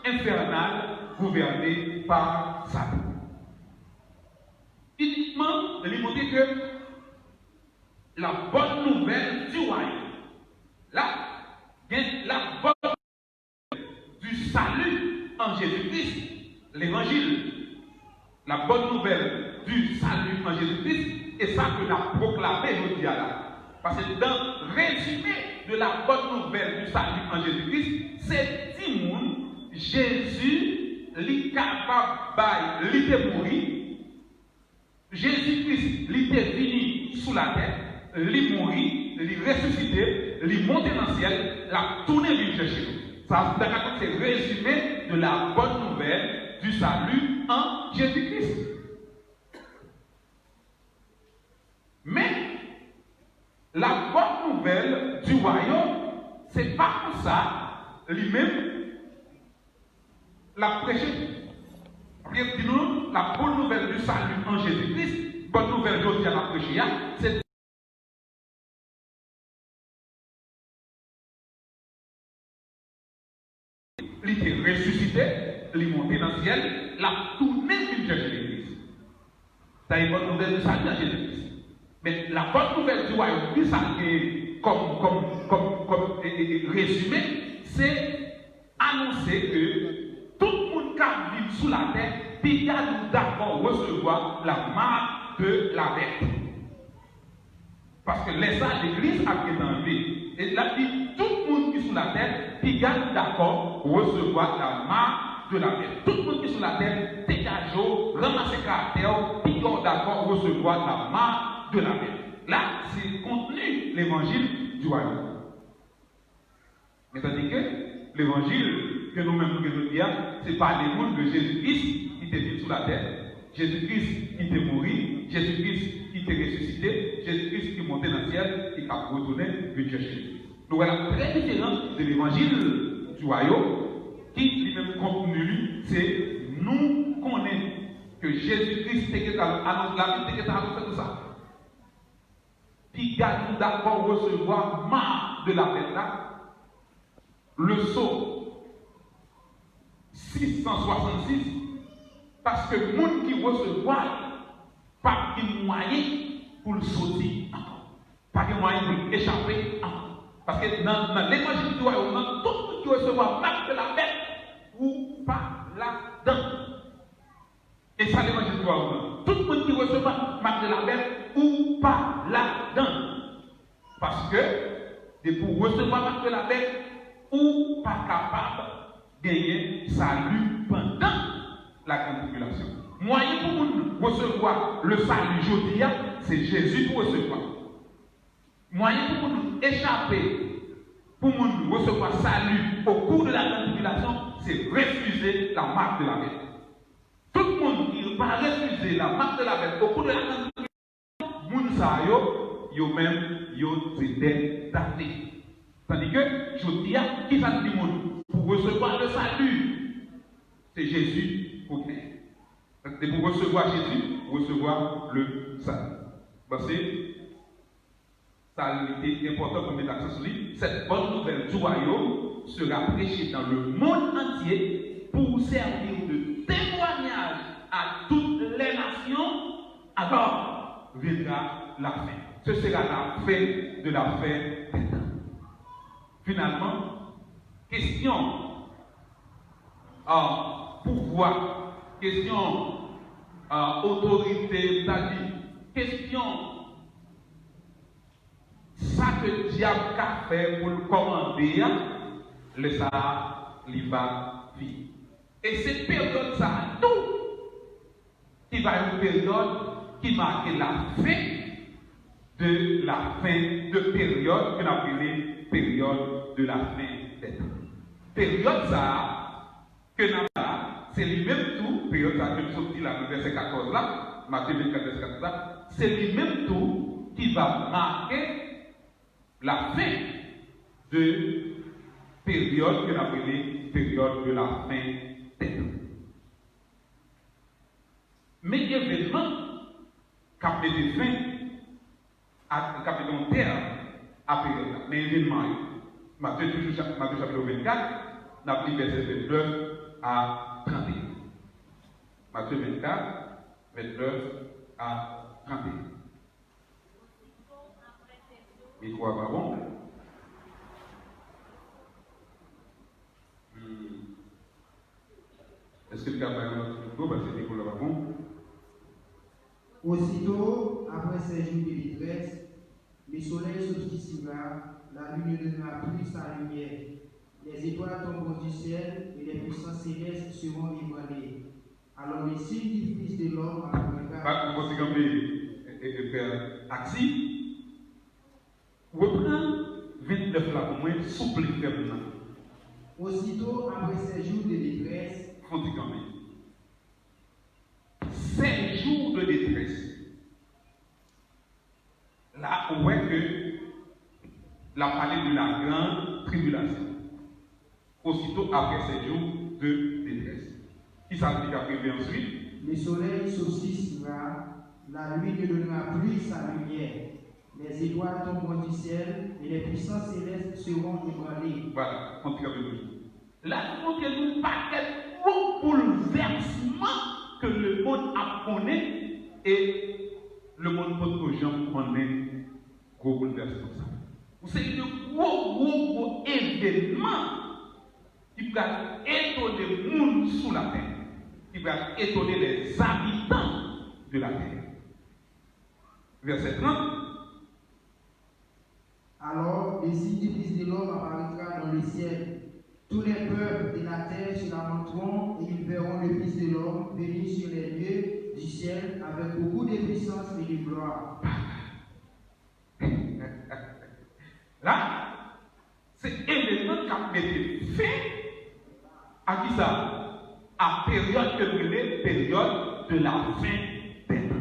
infernal gouverné par Satan. Inikman, li montre ke la bonne nouvelle du royaume. La, gen la bonne nouvelle du salut en Jésus-Christ, l'évangile. La bonne nouvelle du salut en Jésus-Christ, e sa ke n ap pwoklame jodi a la. Paske dan rezime de la bonne nouvelle du salut en Jésus-Christ, se di moun Jezi li kapab bay, li te mouri, Jezi Kris li te vini sou latè, li mouri, li resisite, li monte nan syèl, l ap tounen vin chèche nou. Sa, sa se rezime de la bonne nouvelle du salut en Jésus-Christ. Men, la bonne nouvelle du royaume, se pa konsa li menm l ap preche. Bib di nou, la bonne nouvelle du salut en Jésus-Christ, bonne nouvelle jodi a n ap preche a, se Li te resisite, li monte nan syèl, l ap tounen vin chèche legliz. Sa e bonne nouvelle du salut en Jésus-Christ. Men la bonne nouvelle du royaume, ki sa l gen kòm, kòm, kòm, kòm e, e, e, rezime, se anonse ke tout moun k ap viv sou latè, piga nou dakò resevwa la marque de la bête. Paske lè sa, legliz ap gentan anlve. E l ap di, tout moun ki sou latè, piga nou dakò resevwa la marque de la bête. Tout moun ki sou latè, degaje w, ranmase karaktè w, piga w dakò resevwa la marque de la bête. La, se kontni levanjil du royaume. Men tandike levanjil ke nou menm nou gen jodi a, se pale moun de Jezi Kris ki te vin sou latè, Jezi Kris ki te mouri, Jezi Kris ki te resisite, Jezi Kris ki monte nan syèl e k ap retounen vin chèche nou. Nou wè l ap trè diferan de levanjil du royaume ki li menm kontni li se nou konnen ke Jezi Kris te gentan anons, Labib te gentan anonse nou sa. Piga nou dakò resevwa marque de la bête la, le psaume sis san swasannsis, paske moun ki resevwa l p ap gen mwayen pou l soti ankò. Pa gen mwayen pou l echape ankò. Paske nan, nan levanjil du royaume nan, tout moun ki resevwa marque de la bête, ou pa ladan. E sa levanjil du royaume nan. Tout moun ki resevwa marque de la bête, ou pa ladan. Paske, depi w resevwa marque de la bête, ou pa kapab genyen sali pandan la grande tribulation. Mwayen pou moun resevwa le salut jodi a, se Jezi pou resevwa. Mwayen pou moun echape, pou moun resevwa sali au cours de la grande tribulation, se refize la marque de la bête. Tout moun ki pa refize la marque de la bête au cours de la grande tribulation, moun sa yo, yo menm, yo se dè dane. Tandike, jodi a, ki sa n di moun? Pou resevwa le salut, se Jezi pou genyen. Depi w resevwa Jezi, w resevwa le salut. Panse, sa li te enpòtan pou met aksan sou li. Cette bonne nouvelle du royaume sera prêchée dans le monde entier pour servir de témoignage à toutes les nations, alors viendra la fin. Ce sera la fin de la fin des temps. Finalman, kesyon, ah, pouvwa, kesyon, ah, otorite, sa di, kesyon sa ke dyab ka fè pou l kòmande a, lè sa a, li va fini. E se peryòd sa a tou ki va yon peryòd ki make la fen de la fen de peryòd ke n ap rele peryòd de la fen dè tan. Peryòd sa a ke n ap la, se li menm tou, peryòd sa a ke m sot di la nan vèsè katòz la, Matye vennkat vèsè katòz la, se li menm tou ki va make la fen de peryòd ke n ap rele peryòd de la fen dè tan. Men evènman k ap mete fen a, k ap mete yon tèm a peryòd la. Men evènman yo. Matye toujou, cha-, Matye chapit vennkat, n ap li vèsè vennèf a tranteyen. Matye vennkat, vennèf a tranteyen. Mikwo a pa bon? Hmm. Èske n ka bay yon lòt mikwo paske mikwo la pa bon? Aussitôt, après ces jours de détresse, Le soleil s'obscurcira, la lune ne donnera plus sa lumière. Les étoiles tomberont du ciel et les puissances célestes seront ébranlées. Alors les signes du Fils de l'homme apparaîtra. Ba, mwen konn se kanpe, e, e, e, frè Axi. Repran vennèf la pou mwen, souple, frè m nan. Aussitôt après ces jours de détresse. Fon ti kanpe. Ces jours de détresse. La, ou wè ke l ap pale de la grande tribulation. Aussitôt après ces jours de détresse. Kisa l di k ap rive answit? Le soleil s'obscurcira, la lune ne donnera plus sa lumière. Les étoiles tomberont du ciel et les puissances célestes seront ébranlées. Voilà, fon ti kanpe pou nou. La, nou montre nou pakèt gwo boulvèsman ke lemonn ap konnen, e lemonn potko janm konnen gwo boulvèsman sa. Yon seri de gwo, gwo, gwo evenman ki pral etone moun sou latè, ki pral etone les habitants de la terre. Vèsè trant. Alors, le signe du Fils de l'homme apparaîtra dans le ciel. Tous les peuples de la terre se lamenteront et ils verront le Fils de l'homme venir sur les nuées du ciel avec beaucoup de puissance et de gloire. La, se evenman k ap mete fen a kisa? A peryòd ke nou rele peryòd de la fin des temps.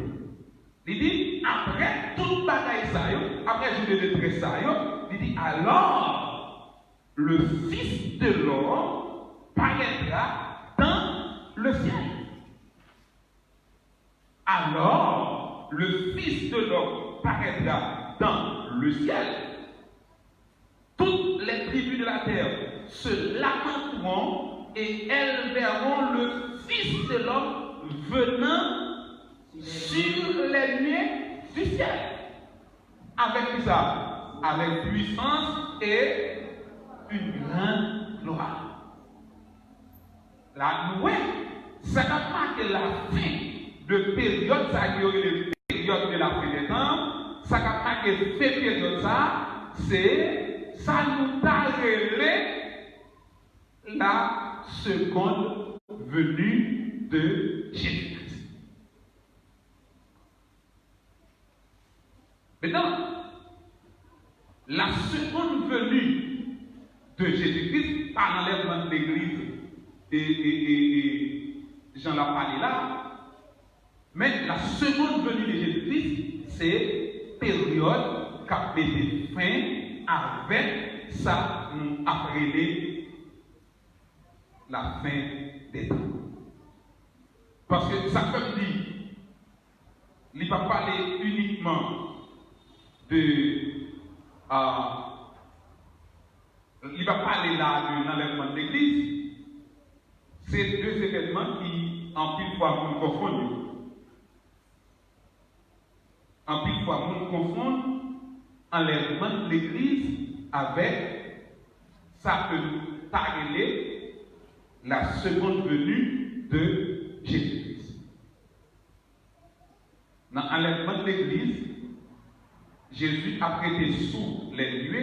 Li di, apre tout bagay sa yo, apre jou de detrès sa yo, li di, alors, le Fils de l'homme paraîtra dans le ciel. Alors, le Fils de l'homme paraîtra dans le ciel. Toutes les tribus de la terre se lamenteront et elles verront le Fils de l'homme venant sur les nuées du ciel. Avec qui ça? Avec puissance et une grande gloire. La, nou wè, sa k ap make lafen de peryòd sa a ke yo rele peryòd de la fin des temps, sa k ap make fen peryòd sa a, se sa nou ta rele la seconde venue de Jésus-Christ. Maintenant, la seconde venue de Jésus-Christ, pa lanlèvman legliz e, e, e, e jan l ap pale la, men la seconde venue de Jésus-Christ, se peryòd k ap mete fen avèk sa nou ap rele la fin des temps. Paske sa k fè m di, li pa pale inikman de, ah, li pa pale la de lanlèvman de legliz. Se de evènman ki anpil fwa moun konfonn yo. Anpil fwa, moun konfonn anlèvman legliz avèk sa ke nou ta rele la seconde venue de Jésus-Christ. Nan anlèvman legliz, Jezi ap rete sou lè nwe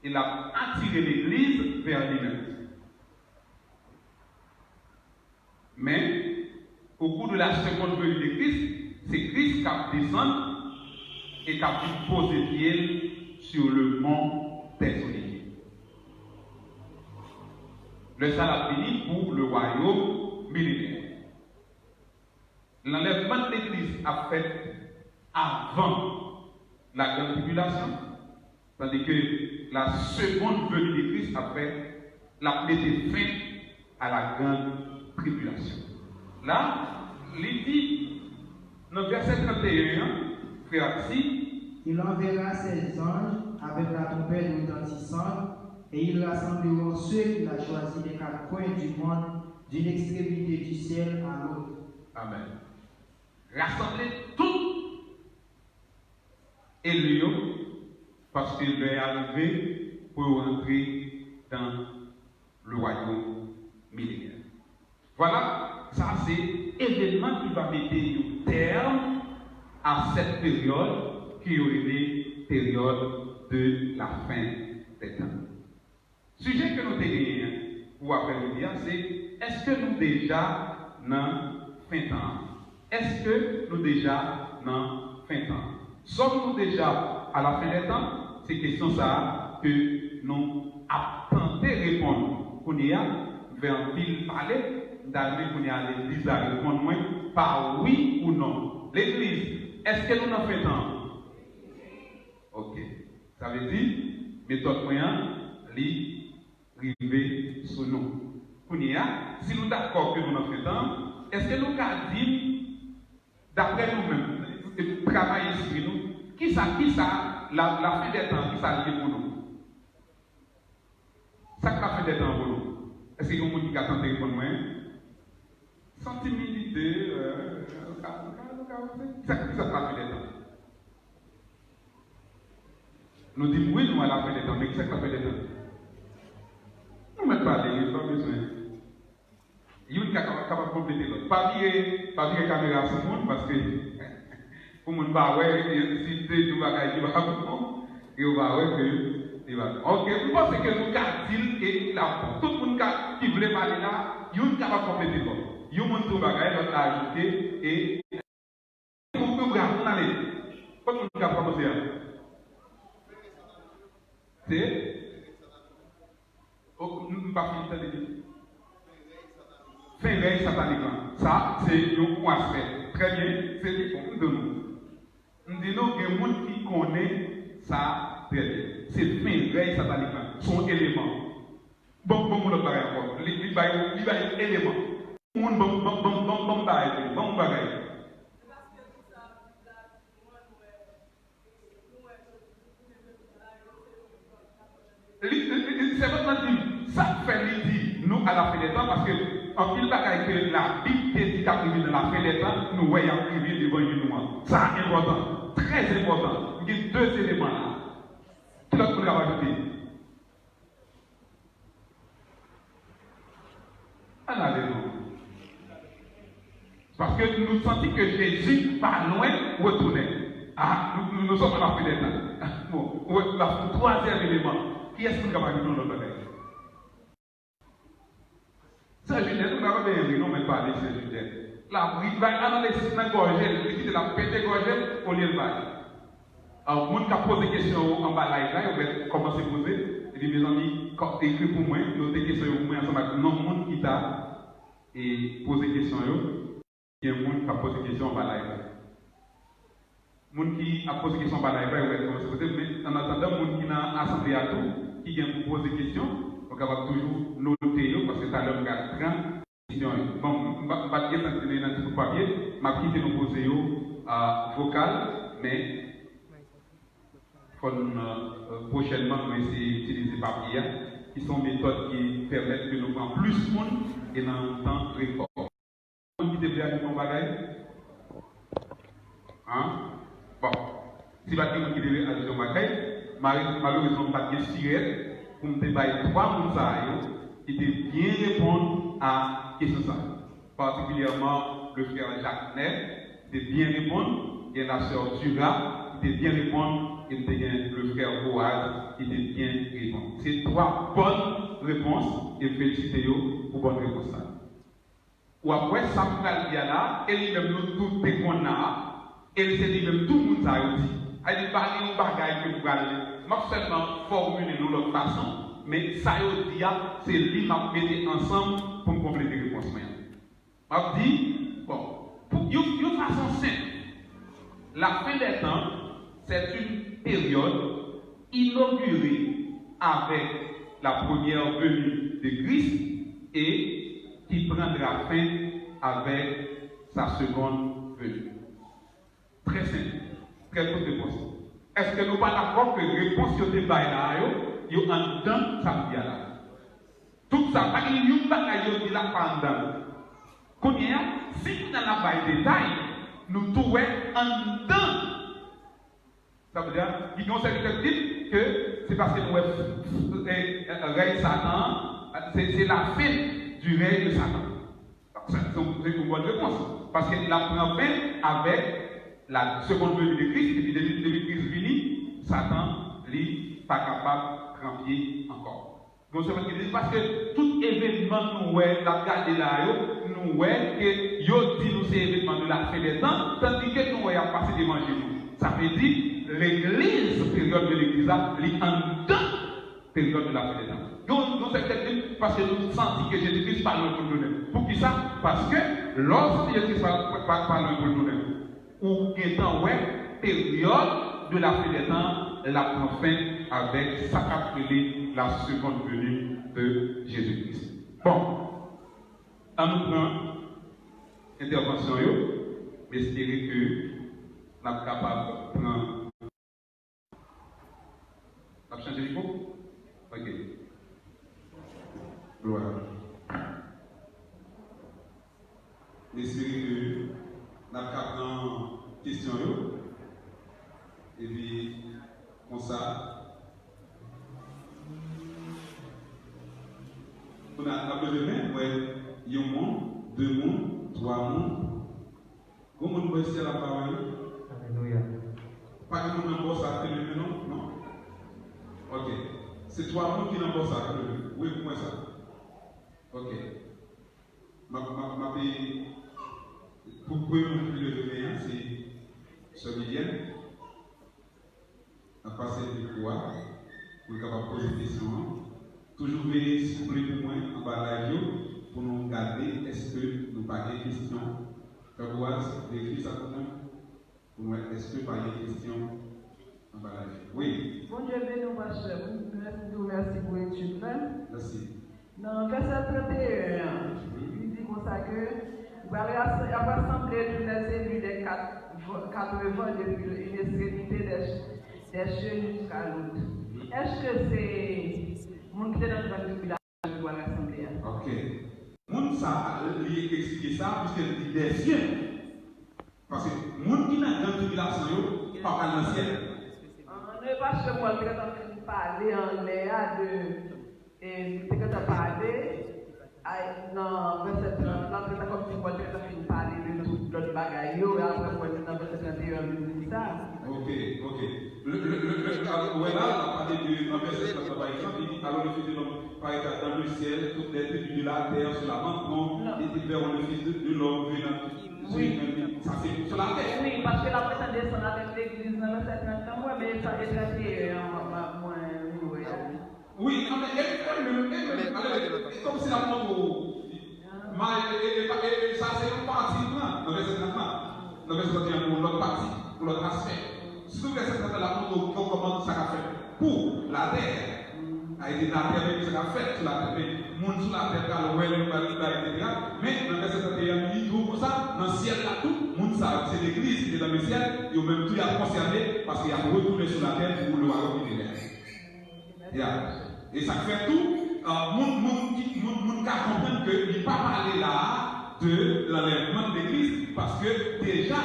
e l ap atire legliz vè li menm. Men, au cours de la seconde venue de Christ, se Kris k ap desann e k ap vin poze pye l sur le mont des Oliviers. Lè sa l ap vini pou le royaume millénaire. Lanlèvman legliz ap fèt avan la grande tribulation, tandis que la seconde venue de Christ ap fèt, l ap mete fen à la grande tribulation. La, li di nan vèsè trannteyen an, frè Axi, Il enverra ses anges avec la trompette retentissante, et ils rassembleront ceux qu'il a choisis des quatre coins du monde, d'une extrémité du ciel à l'autre. Amen. Rasanble tout eli yo, paske lè a rive pou yo rantre dans le royaume millénaire. Vwala, sa se evènman ki va mete yon tèm à cette période ke yo rele peryòd de la fen dè tan. Sijè ke nou te genyen pou aprèmidi a, se èske nou deja nan fen tan an? Èske nou deja nan fen tan an? Sòm nou deja a la fen dè tan? Se kesyon sa a ke nou ap tante reponn kounye a, m fè anpil pale, m ta renmen kounye a legliz la reponn mwen pa wi ou non. Legliz, èske nou nan fen tan an? Ok. Sa vle di, metòd mwen an, li rive sou nou. Kounye a, si nou dakò ke nou nan fen tan, èske nou ka di m, daprè nou menm, travay espri nou, kisa, kisa, la, la fen dè tan, kisa l ye pou nou? Sa k la fen dè tan pou nou? Èske gen moun ki ka tante reponn mwen? San timidite, euh, nou ka, nou ka, nou ka, sa, sa k la fen dè tan? Nou di m wi, nou a la fen dè tan, men ki sa k la fen dè tan? Nou mèt pale, wi, pa bezwen. Youn ka kapab, kapab konplete lòt. Pa vire, pa vire kamera sou moun, paske pou moun pa wè, si te di yon bagay ki pa bon, yo va wè ke li va. Ok, m panse ke nou ka di l e la, tout moun ka, ki vle pale la, youn kapab konplete lòt. Yon moun di yon bagay, lòt la ajoute, e pou, pou bra, moun ale. Kot moun ka kòmanse a? Se? Oh, m, m pa fin tande. Fen rèy satanik lan. Sa, se yon bon aspè. Trè byen, se li, bon, m di nou. M di nou, gen moun ki konnen sa trè byen. Se fen rèy satanik lan. Se yon eleman. Bon, bon, yon lòt bagay ankò. Li, li bay, li bay eleman. Moun, bon, bon, bon, bon, bon bagay. Bon bagay. Li, li, li, li, sèvant lan di, sa k fè li di nou a la fen dè tan, paske anpil bagay ke Labib te di k ap rive nan la fen dè tan, nou wè y ap rive devan je nou an. Sa enpòtan, trè enpòtan. M gen de eleman la. Ki lòt moun k ap ajoute? Ann ale non. Paske nou santi ke Jezi pa lwen retounen. Ah, nou, nou, nou sòm a la fen dè tan. Bon, ou wè, la, twazyèm eleman. Kiyès moun k ap ajoute yon lòt bagay? Sè Julienne, nou pa bezwen ri non, men pale, Sè Julienne. L ap ri, bay analiz nan gòj li, li kite l ap pete gòj li, olye l bay. Ah, moun k ap poze kesyon yo anba live la, yo mèt kòmanse poze. Epi, mezanmi, kò-, ekri pou mwen, note kesyon yo pou mwen ansanm ak non moun ki ta, e, poze kesyon yo. Gen moun k ap poze kesyon anba live la. Moun ki ap poze kesyon anba live la, yo mèt kòmanse poze, men annatandan, moun ki nan asanble a tou, ki gen pou poze kesyon, yo kapab toujou note yo, paske talè m pral pran kesyon yo. Bon, m pa, m pa t gentan tande nan ti bout papye, m ap kite nou poze yo, a, vokal, men fò n, e, pwochènman, nou eseye itilize papye a, ki se yon metòd ki pèmèt ke nou pran plis moun e nan yon tan rekò. Moun ki te vle ajoute yon bagay? An? Bon. Si pa t gen moun ki te vle ajoute yon bagay, mare-, malerezman, m pa t gen sirèt pou m te bay twa moun sa a yo ki te byen reponn a kesyon sa a. Patikilyèman, le frè Jacques Nèf, ki te byen reponn, gen la sè Dura, ki te byen reponn, e m te gen le frè Boaz, ki te byen reponn. Se twa bòn repons, e m felisite yo pou bòn repons sa. W ap wè sa m pral di a la, e li menm nou tout te konn la, e se li menm tout moun sa yo di. A di pa gen yon bagay ke m pral, m ap sèlman fòmile yon lòt fason, men sa yo di a, se li m ap mete ansanm pou m konplete repons mwen an. M ap di, bon, pou, yon, yon fason senp, la fin des temps, c'est une période inaugurée avec la première venue de Christ et qui prendra fin avec sa seconde venue. Trè senp, trè kout repons. Èske nou pa dakò ke repons yo te bay la a yo, yo anndan sa m di a la? Tout sa, pa gen youn bagay yo di la pa anndan. Kounye a, si n al ap bay detay, nou tou wè anndan. Sa vle di, gen yon sèvitè k di ke se paske nou wè, e, e, rèy Satan an, se, se la fin du règne de Satan. Donk, se, se yon, se yon bòn repons. Paske l ap pran fen avèk la seconde venue de Christ, epi depi, depi Kris Satan, li pa kapab tranpye ankò. Gon sèmant ki di, paske tout evènman nou wè, n ap gade la yo, nou wè ke yo di nou se evènman de la fen dè tan, tandike nou wè y ap pase devan je nou. Sa vle di, legliz, peryòd de legliz la, li anndan peryòd de la fen dè tan. Gon, gon sèk tèt di, paske nou santi ke Jezi Kris pa lwen pou l tounen. Poukisa? Paske lè w santi Jezi Kris pa, pa, pa, pa lwen pou l tounen, ou gentan wè peryòd de la fen dè tan an, l ap pran fen avèk sa k ap rele la seconde venue de Jésus-Christ. Bon, ann nou pran entèvansyon yo. M espere ke n ap kapab pran N ap chanje mikwo? Ok. Glwa. M espere ke n ap ka pran kesyon yo. Epi, konsa, kounye a, n ap leve men, m wè yon moun, de moun, twa moun. Gon moun bò syèl ap ba mwen wi. Alelouya. Pa gen moun nan bò sa k te leve non? Non? Ok. Se twa moun ki nan bò sa k leve. Wi, pou mwen sa. Ok. M ap, m ap, m ap, pou premye moun ki leve men an, se sè Milyèn. N ap pase mikwo a pou l kapab poze kesyon an. Toujou veye souple pou mwen anba live yo pou nou gade èske nou pa gen kesyon. Fè kouwaj, verifye sa pou mwen, pou nou wè èske pa gen kesyon anba live yo. Wi. Bondye beni w, pastè. Mèsi, di w mèsi pou etid la. Mèsi. Nan vèsè trannteyen an, li di konsa ke li pral ras-, y ap rasanble tous les élus des quatre, quatre vents depuis une extrémité des, des cieux jusqu'à l'autre. Èske se moun ki te nan gran tribilasyon yo pral rasanble a? Ok. Moun sa, li eksplike sa, piske li di des cieux. Paske moun ki nan gran tribilasyon yo pa pral nan syèl. An, e pastè Pòl te gentan fin pale anlè a de E li te gentan pale, ay, nan vèsè trant la, te gentan kòmsi Pòl te gentan fin pale de tout lòt bagay yo, e apre Pòl nan vèsè trannteyen an vin di sa. Ok, ok. Le, le, le, le, alò, wè la, l ap pale de, nan vèsè trant la, pa egzanp, li di, alors le Fils de l'homme paraîtra dans le ciel, toutes les tribus de la terre se lamenteront, et ils verront le Fils de, de l'homme venant sur une, sa se sou latè. Wi, paske l ap gentan desann avèk legliz nan vèsè trant la, mwen, men sa, e trannteyen an, mwen, mwen, mwen, mwen, Wi, non, men e, e menm, e menm, ale, e kòmsi l ap montre w, ma, e, e, e, e, e, sa se yon pati li pran nan vèsè trant la. Nan vèsè trant e an, pou yon lòt pati, pou lòt aspè. Sitou vèsè trant la, l ap montre w kò-, kòman sa k ap fèt pou latè. Sa vle di latè menm sa k ap fèt sou latè. Men moun sou latè pral wè l, yo pral li bay, etsetera. Men nan vèsè trant e an, li di w konsa, nan syèl la tou, moun sa yo, se legliz ki te nan le syèl, yo menm tou y ap konsène, paske y ap retounen sou latè pou le wayòm milenè. Ya. E sa k fè tou, ah, moun, moun ki, moun, moun ka konprann ke li pa pale la a de lanlèvman de legliz, paske deja,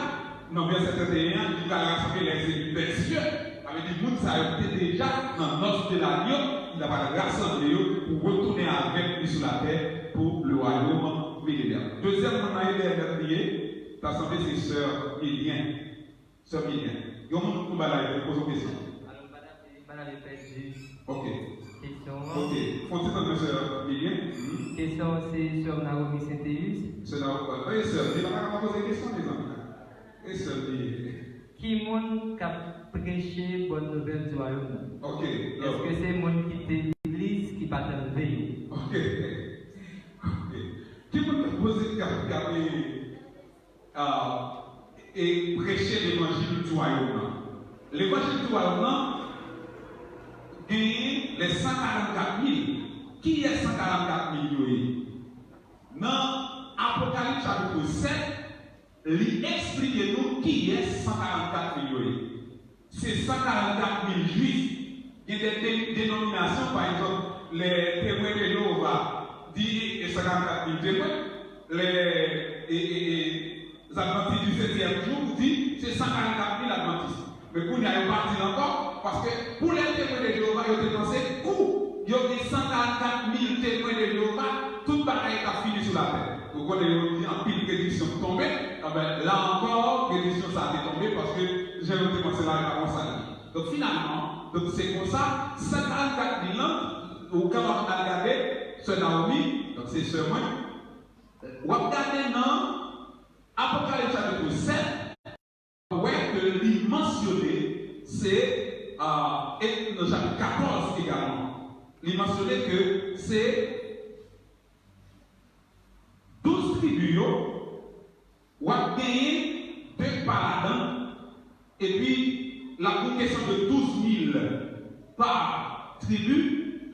nan vèsè trant e en an, li pral rasanble les élus des cieux. Sa vle di, moun sa yo ki te deja nan nòs de lagno, li ta pral rasanble yo pou retounen avèk li sou latè pou le wayòm milenè. Dezyèm moun nan, e dèyè nèt li ye, ta sanble se sè Milyen. Sè Milyen. Yon moun pou bagay, pou poze yon kesyon. Alò, m pa t ap, m pa t ap pèdi Ok. kesyon an. Ok. Fon ti tann sè Milyen. Mhm. Kesyon an se sè Naomi Saintéus. Sè Naomi, e sè, li pa ta ka poze kesyon, mezanmi. E sè Milyen. Ki moun k ap preche bòn nouvèl di wayòm nan? Ok. Èske se moun ki te legliz ki pa t anlve yo? Ok. Ok. Ki moun k ap poze, k ap, k ap, e, ah, e preche levanjil di wayòm nan. Levanjil di wayòm nan genyen les cent quarante-quatre mille. Kiyès cent quarante-quatre mille yo ye? Nan Apokalips chapit sèt, li eksplike nou kiyès cent quarante-quatre mille yo ye. Se cent quarante-quatre mille jwif. Gen de, de, denominasyon, pa egzanp, lè Temwen de Jewova di e cent quarante-quatre mille Temwen, lè, e, e, e, Advantis di setyèm jou di se cent quarante-quatre mille Advantis. Men kounye a yo pa di l ankò, paske pou lè Temwen de Jewova, yo te panse kou yo gen cent quarante-quatre mille Temwen de Jewova, tout bagay t ap fini sou latè. Ou konnen yo di anpil prediksyon k tonbe, enben, la ankò, prediksyon sa a te tonbe, paske jan yo te panse la, e pa konsa l ye. Donk, finalman, donk, se konsa, san karannkat mil lan, ou kapab al gade, sè Naomi, donk, se sè mwen, w ap gade nan Apokalips chapit sèt, w ap wè ke li mansyone, se, euh, e nan chapit katòz egalman, li mansyone ke se douz tribi yo, w ap genyen de pa ladan, epi l ap gen kesyon de douz mil pa tribi,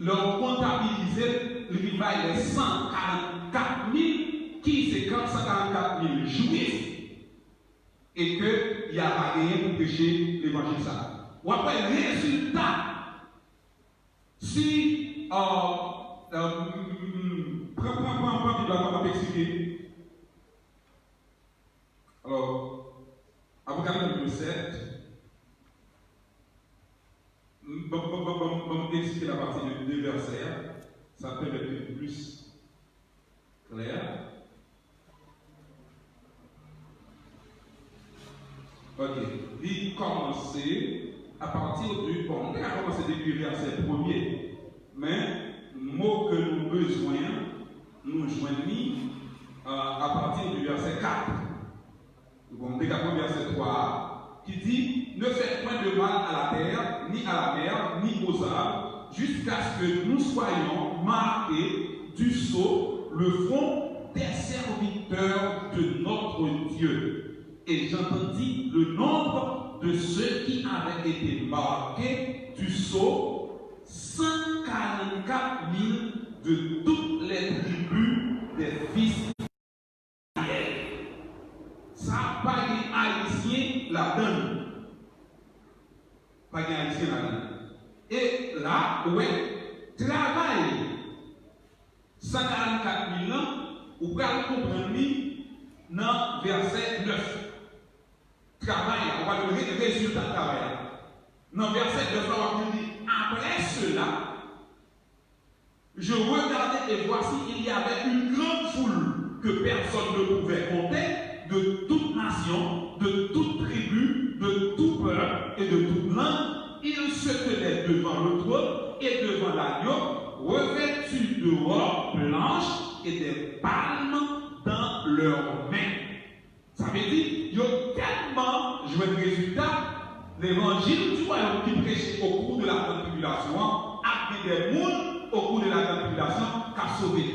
lè w kontabilize l, li vin bay lè san karannkat mil, ki se san karannkat mil Jwif, e ke y a pa genyen pou preche levanjil sa a. W ap wè rezilta. Si, euh, euh, pran, pran, pran, pran Bib la, m ap eksplike. Alò, Apokalips chapit sèt, ban, ban, ban, ban, ban m eksplike l apati de de vèsè a, sa pèmèt li plis klè. Ok. Li kòmanse apati di, bon, nou te ka kòmanse depi vèsè premye, men mo ke nou bezwen an, nou jwenn li, euh, apati di vèsè kat. Bon, nou te ka pran vèsè twa a, ki di, Ne faites point de mal à la terre, ni à la mer, ni aux arbres, jusqu'à ce que nous soyons marqués du sceau le front des serviteurs de notre Dieu. Et j'entendis le nombre de ceux qui avaient été marqués du sceau, cent quarante-quatre mille de toutes les tribus des fils Sa pa gen Ayisyen ladan l. Pa gen Ayisyen ladan l. E la, ou wè, travay san karannkat mil lan, ou pral konprann li nan vèsè nèf. Travay la, ou pral wè re-, rezilta travay la. Nan vèsè nèf la, w ap li, Après cela, je regardai, et voici, il y avait une grande foule que personne ne pouvait compter, de toute nation, de toute tribu, de tout peuple et de toute langue. Ils se tenaient devant le trône et devant l'agneau, revêtus de robes blanches et des palmes dans leurs mains. Sa vle di, yo tèlman jwenn rezilta, levanjil di wayòm ki preche au cours de la grande tribulation an, ap gen de moun au cours de la grande tribulation k ap sove.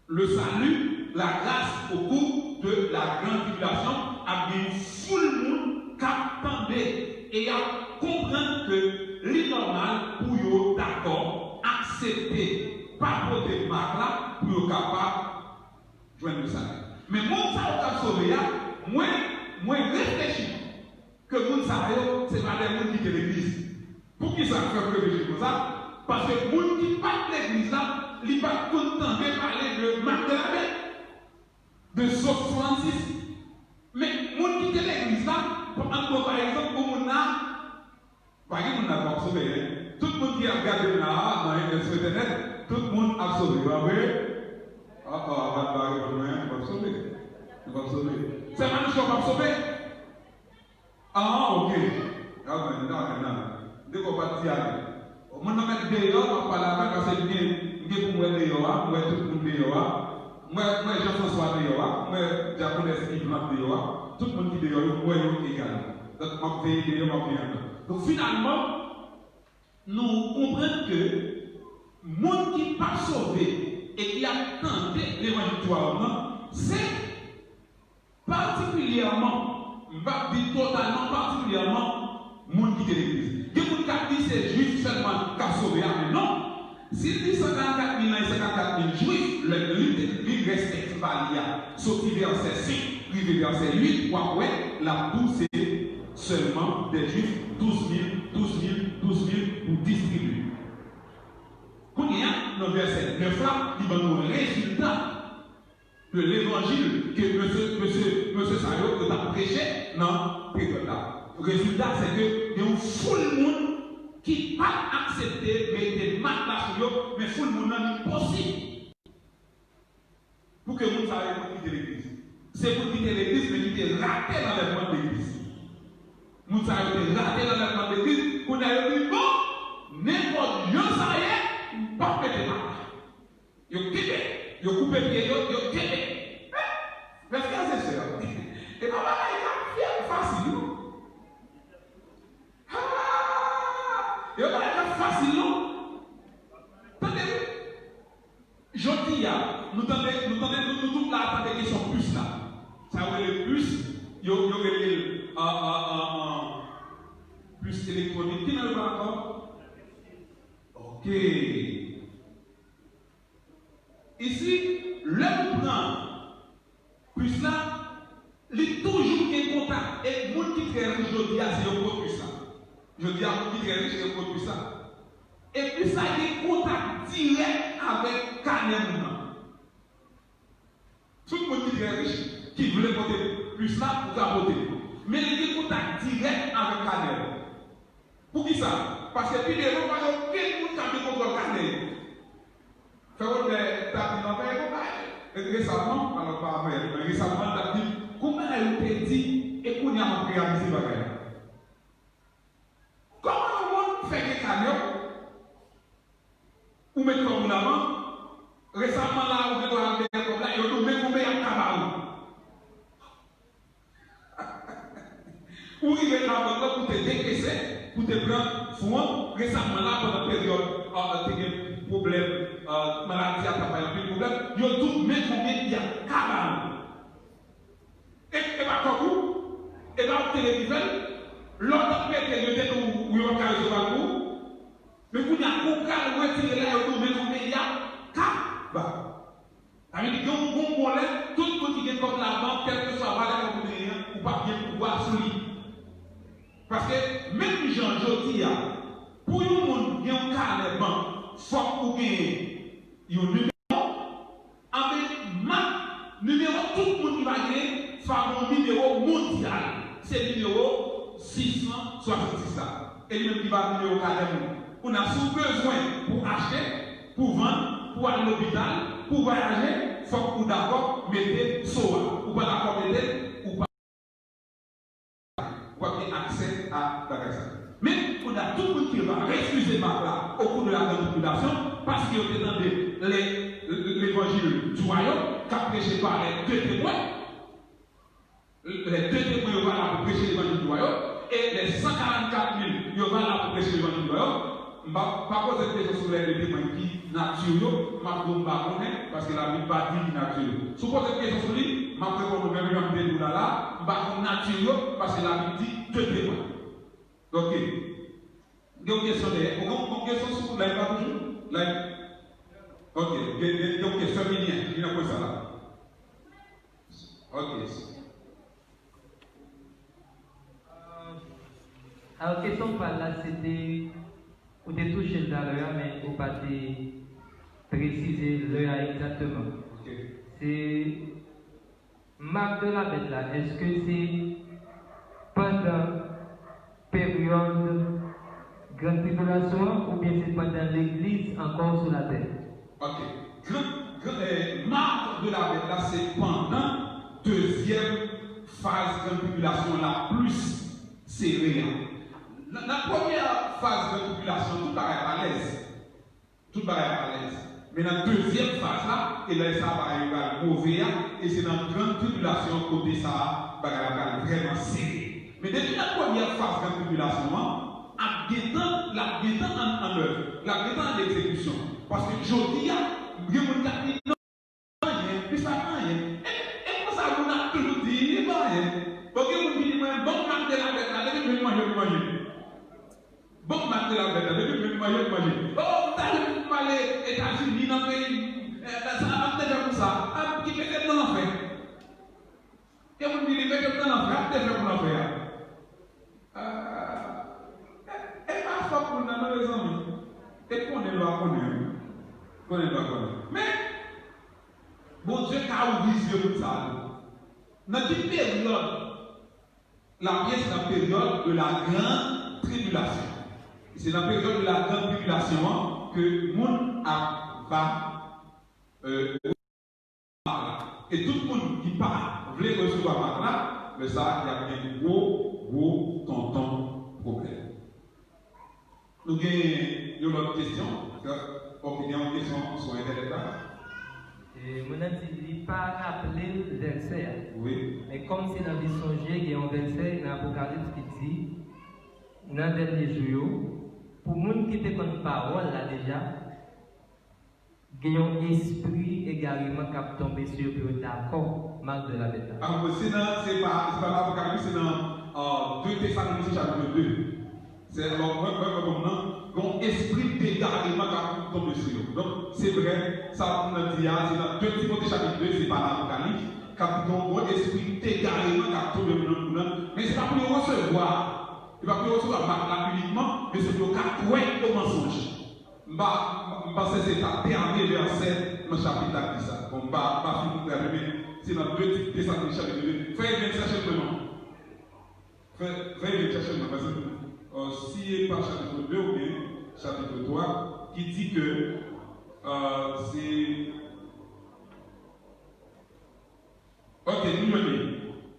Le salut, la grâce au cours de la grande tribulation, ap gen yon foul moun k ap tande e y ap konprann ke li nòmal pou yo dakò, aksepte, pa pote mak la pou yo kapab jwenn le salut. Men moun sa yo k ap sove a, mwen, mwen reflechi ke moun sa yo, se pa de moun ki te legliz. Poukisa m fè m reflechi konsa? Paske moun ki pa t legliz la, li pa t konn tande pale de marque de la bête, de Sòm swasannsis. Men moun ki te legliz la, ann pran pa egzanp pou moun la, Pa gen moun la k p ap sove, en. Tout moun ki ap gade m la a, nan, sou entènèt, tout moun ap sove, pa vre? Oh, oh, pa, pa reponn mwen, nou p ap sove. Nou p ap sove. Sè Manouchon p ap sove? Ah, ok. Ah, ben, nan, nan. M te kwè w pa t di anyen. Moun nan mèt deyò, m ap pale avè l, paske m gen, m gen pou m wè deyò a, m wè tout moun deyò a. M wè, m wè Jean François deyò a, m wè Dyakonès Yveland deyò a. Tout moun ki deyò yo, m wè yo egal. Donk, m ap veye deyò, m ap veye anndan. Donk, finalman, nou konprann ke moun ki p ap sove e ki ap tande levanjil di Wayòm nan, se patikilyèman, m p ap di totalman, patikilyèman, moun ki te legliz. Gen moun k ap di se Jwif sèlman k ap sove a, men non. Si l di san karannkat mil lan e san karannkat mil Jwif, lè li, li rès tèks pa li a, soti vèsè senk rive vèsè uit, w ap wè l ap di w se sèlman de Jwif, douz mil, douz mil, douz mil pou dis tribi. Kounye a, nan vèsè nèf la, li ban nou rezilta de levanjil ke mesye, mesye, mesye sa yo, yo t ap preche nan peryòd la. Rezilta, se ke gen yon foul moun ki pa t aksepte mete mak la sou yo, men foul moun nan li posib pou ke moun sa yo kite legliz. Se pou kite legliz, men ki te rate lanlèvman de legliz. Moun sa yo te rate lanlèvman de legliz. Epi yo, yo kenbe. Mè frè e sè, e pa bagay k ap fè fasil, non. Ha! E pa bagay k ap fasil, non. Tande, wi. Jodi a, nou tande, nou tande, nou, nou tout la tande kesyon pis la. Sa yo rele pis, yo, yo rele l, ah, ah, ah, ah, pis elektwonik. Ki non yo ba l ankò? Ok. Isi, lè nou pran pis la, li toujou gen kontak. E moun ki trè rich jodi a, se yo pwodui sa. Jodi a, moun ki trè rich, se yo pwodui sa. E pis la gen kontak dirèk avèk kanè moun nan. Tout moun ki trè rich, ki vle pote pis la, ou ka pote l. Men li gen kontak dirèk avèk kanè w. Poukisa? Paske pi devan, pa gen okenn moun k ap gen kontwòl kanè yo. Fè wòt lè t ap di m ap fè konpay. Resaman, alò pa avè, men resaman, l t ap di m, konpay ou te di, e kounye a m ap reyalize bagay la. Kòman yon moun fè gen kanè w, ou met kòb ou labank, resaman la, ou gen dwa al dèyè kòb la, yo di w, men konbyen y ap ka ba ou. Ou rive nan bank lan pou te dekese, pou te pran fon an, resaman la, pandan peryòd, ah, te gen pwoblèm, ah, maladi a t ap bay anpil pwoblèm, yo di w, men konbyen y ap ka ba ou. E, e pa kòb ou, e pa ou ki te revizè l, lè w t ap mete l, yo te di w, yo p ap ka resevwa l pou ou. Men kounye a, kou w pral retire l la, yo di w, men konbyen y ap ka ba ou. Sa vle di, gen yon bon, bon lè, tout moun ki gen kòb labank, kèlkeswa valè kòb ou genyen an, ou p ap gen pouvwa sou li. Paske, menm jan jodi a, pou yon moun gen yon kanè bank, fòk ou genyen yon nimewo, anben, mak nimewo tout moun ki pa genyen, fòk gen yon nimewo mondyal. Se nimewo sis san swasannsis la. E li menm ki ba nimewo kanè moun. Kounye a, si w bezwen pou achte, pou vann, pou al lopital, pou vwayaje, fòk ou dakò mete so a. Ou pa dakò mete l, ou pa, ou p ap gen aksè a bagay sa. Men, kounye a, tout moun ki va refize mak la au cours de la grande tribulation, paske yo te tande le, levanjil du royaume, k ap preche pa les deux témoins, lè de temwen yo va la pou preche levanjil du wayòm, e lè san karannkat mil yo va la pou preche levanjil du wayòm, m pa, pa poze m kesyon sou lè de temwen ki nati yo, m ap di w m pa konnen, paske Labib pa di ki nati yo. Si w poze m kesyon sou li, m ap reponn ou menm jan m te di w la la, m pa konn nati yo, paske Labib di de temwen. Ok. Gen yon kesyon dèyè. Ou gen yon kesyon sou live la toujou? Live. Ok. Gen, gen, gen yon kesyon ki vini, ki nan pwen sa la. Ok. Alò, kesyon pa l la, se te, ou te touche l talè a, men ou pa te presize lè a egzakteman. Ok. Se Mak de la bèt la, èske se pandan peryòd gran tribilasyon an oubyen se pandan legliz ankò sou latè? Ok. Gran, gran, eh, mak de la bèt la, se pandan dezyèm faz gran tribilasyon la plis sere a. Nan, nan premyè faz gran tribilasyon, tout bagay alèz. Tout bagay ap alèz. Men nan dezyèm faz la, e lè sa a bagay yo pral move a, e se nan gran tribilasyon kote sa a bagay la pral vrèman sere. Men depi nan premyè faz gran tribilasyon an, ap gentan, l ap gentan an, an èv, l ap gentan an egzekisyon. Paske jodi a, gen moun k ap di, non, anyen, li pa anyen. E, e konsa moun ap toujou di, li pa anyen. Bon, gen moun ki di, mwen, bon, m ap de la bèt la, depi m vin manje, m manje. Bon, m ap de la bèt la, depi m manje, m manje. Oh, m ta renmen pou m ale Etazini, nan peyi, eh, sa, m ap te fè pou sa. Ap ki mete m nan lanfè. Gen moun ki di, mete m nan lanfè, ap te fè pou lanfè a. Ah, e, e pa fòt moun nan, non, mezanmi. E konnen l pa konnen, wi. Konnen l pa konnen. Men, Bondye ka ouvri zye moun sa a tou. Nan ki peryòd L ap ye, se nan peryòd de la grande tribulation. Se nan peryòd de la grande tribulation an ke moun ap ba, euh, mak la. E tout moun ki pa vle resevwa mak la, lè sa a, y ap gen gwo, gwo tonton pwoblèm. Nou gen yon lòt kesyon? Ok, gen yon kesyon sou entènèt la? E, moun nan di li pa raple l vèsè a. Wi. Men kòm se nan vi sonje, gen yon vèsè nan Apokalips ki di, nan dènye jou yo, pou moun ki te konn pawòl la deja, gen yon espri egareman k ap tonbe sou yo pou yo dakò mak de labèt la. Ah, bon, se nan, se pa, se pa nan Apokalips, se nan, euh, de Tesalonisyen chapit de. Se, alò, mwen, mwen, mwen, mwen, nan, gen yon espri degareman k ap tonbe sou yo. Donk, se vre, sa moun nan di a, se nan de Timote chapit de, se pa nan Apokalips, k ap di gen yon espri degareman k ap tonbe nan moun nan. Men se pa pou yo resevwa, se pa pou yo resevwa mak la inikman, men se pou yo ka kwè o mansonj. M pa, m panse se sa dènye vèsè nan chapit la ki di sa. Bon, m pa, m pa fin konprann, men se nan de Ti, Tesalonisyen chapit de. Fè Evelyn chèche l pou mwen. Fè, fè Evelyn chèche l pou mwen, paske, euh, si e pa chapit de oubyen chapit twa, ki di ke, euh, se Ok, nou jwenn li.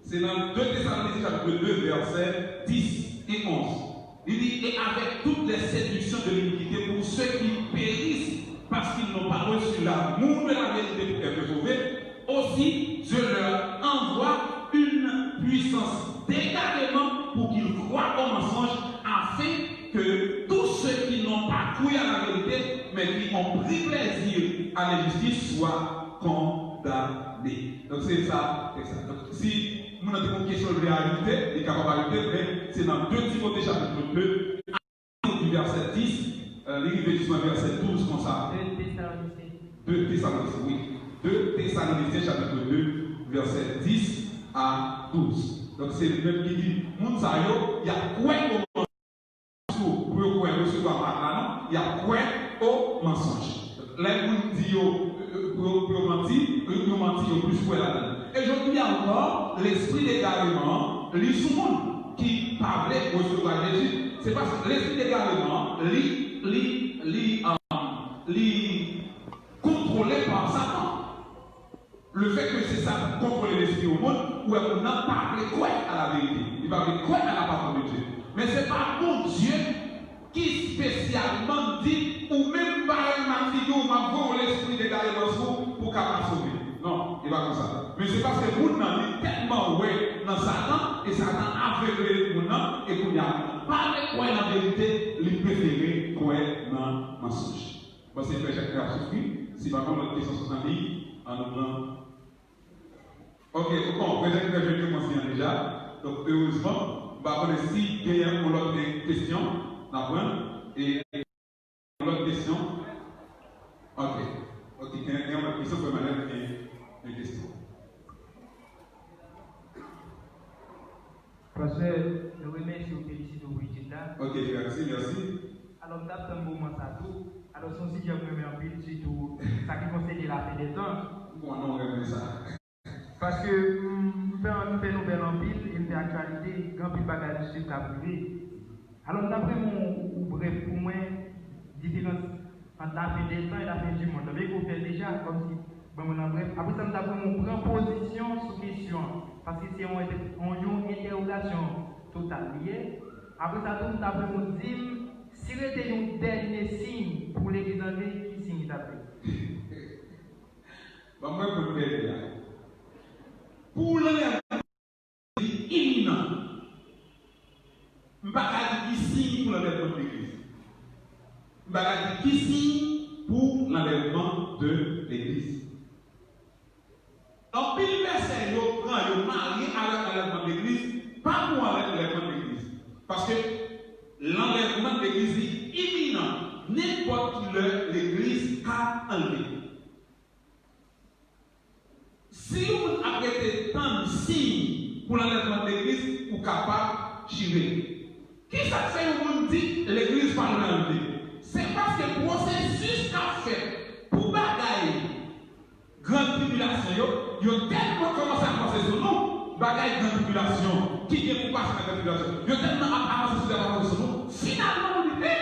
Se nan de Tesalonisyen chapit de, vèsè dis e onz. Li di, et avec toutes les séductions de l'iniquité pour ceux qui périssent parce qu'ils n'ont pas reçu l'amour de la vérité pour être sauvés, aussi Dieu leur envoie une puissance d'égarement pour qu'ils croient au mensonge, afin que tous ceux qui n'ont pas cru à la vérité, mais qui ont pris plaisir à l'injustice soient condamnés. Donk, se sa, se sa. Donk, si moun nan te gen yon kesyon l vle ajoute, li kapab ajoute, men se nan de Timote chapit de, vèsè dis, euh, li rive jis nan vèsè douz konsa. De Tesalonisyen. De Tesalonisyen, wi. De Tesalonisyen chapit de, vèsè dis a douz. Donk, se li menm ki di, moun sa yo, y ap kwè o sou pou yo kwè resevwa mak la, non, y ap kwè o mansonj. Lè moun di yo, euh, pou yo, pou yo manti, yo, yo manti, yo plis kwè ladan l. E jodi a ankò, lespri degareman an, li sou moun ki pa vle resevwa Jezi. Se paske lespri degareman an, li, li, li, euh, li kontwole pa Satan. Le fait que se Satan k kontwole lespri yon moun, ou wè moun nan pa vle kwè a la verite. Li pa vle kwè a la pawòl de Dye. Men se pa Bondye ki espesyalman di, ou menm m pa renmen ak figi w, m ap voye yon lespri degareman sou ou pou w ka pa sove. Non, e pa konsa. Men se paske moun nan, li tèlman wè nan Satan, e Satan avegle moun nan, e kounye a, pa vle kwè nan verite, li prefere kwè nan mansonj. Bon, se frè Jacques ki ap soufri. Si pa gen lòt kesyon sou tanmi, an nou pran. Ok, bon, frè Jacques, frè Jacques te kòmanse an deja. Donk, erezman, m pa konnen si genyen yon lòt kesyon, n ap pran. E yon lòt kesyon. Ok. Ok, genyen, genyen yon lòt kesyon, frè Manel, genyen yon kesyon. Pastè, nou remèsye w, felisite w pou etid la. Ok, mèsi, mèsi. Alò, m t ap tann moman sa tou. Alò, se yon sijè m renmen anpil, sitou sa ki konsène lafen dè tan. M konnen w renmen sa. Paske, mm, m fè, m fè nouvèl anpil e m fè aktyalite, gen anpil bagay m swiv k ap rive. Alò, m t ap renmen w, ou brèf pou mwen, diferans ant lafen dè tan e lafen di mond. Mwen, ou fè l deja, kòmsi, ban mwen nan brèf. Apre sa, m t ap renmen w pran pozisyon sou kesyon an, paske se yon entè-, yon, yon entèwogasyon total li ye. Apre sa tou, m t ap renmen w di m, si rete yon dènye siy pou legliz an vle, ki siy li t ap vle? Ban mwen reponn dènye a. Pou lanlèvman, li iminan. M pa ka di ki siy pou lanlèvman de legliz. M pa ka di ki siy pou lanlèvman de legliz. Anpil vèsè yo pran, yo marye avèk lanlèvman de legliz, pa pou lanlèvman de legliz. Paske lanlèvman de legliz li iminan. Nenpòt ki lè legliz ka anlve. Si yon moun ap rete tann siy pou lanlèvman de legliz, ou kapab chire. Kisa k fè yon moun di legliz pa dwe anlve? Se paske pwosesis k ap fèt pou bagay gran tribilasyon yo, yo tèlman kòmanse avanse sou nou, bagay gran tribilasyon ki gen pou pase nan gran tribilasyon, yo tèlman ap avanse sou nou, avanse sou nou, finalman nou di, men,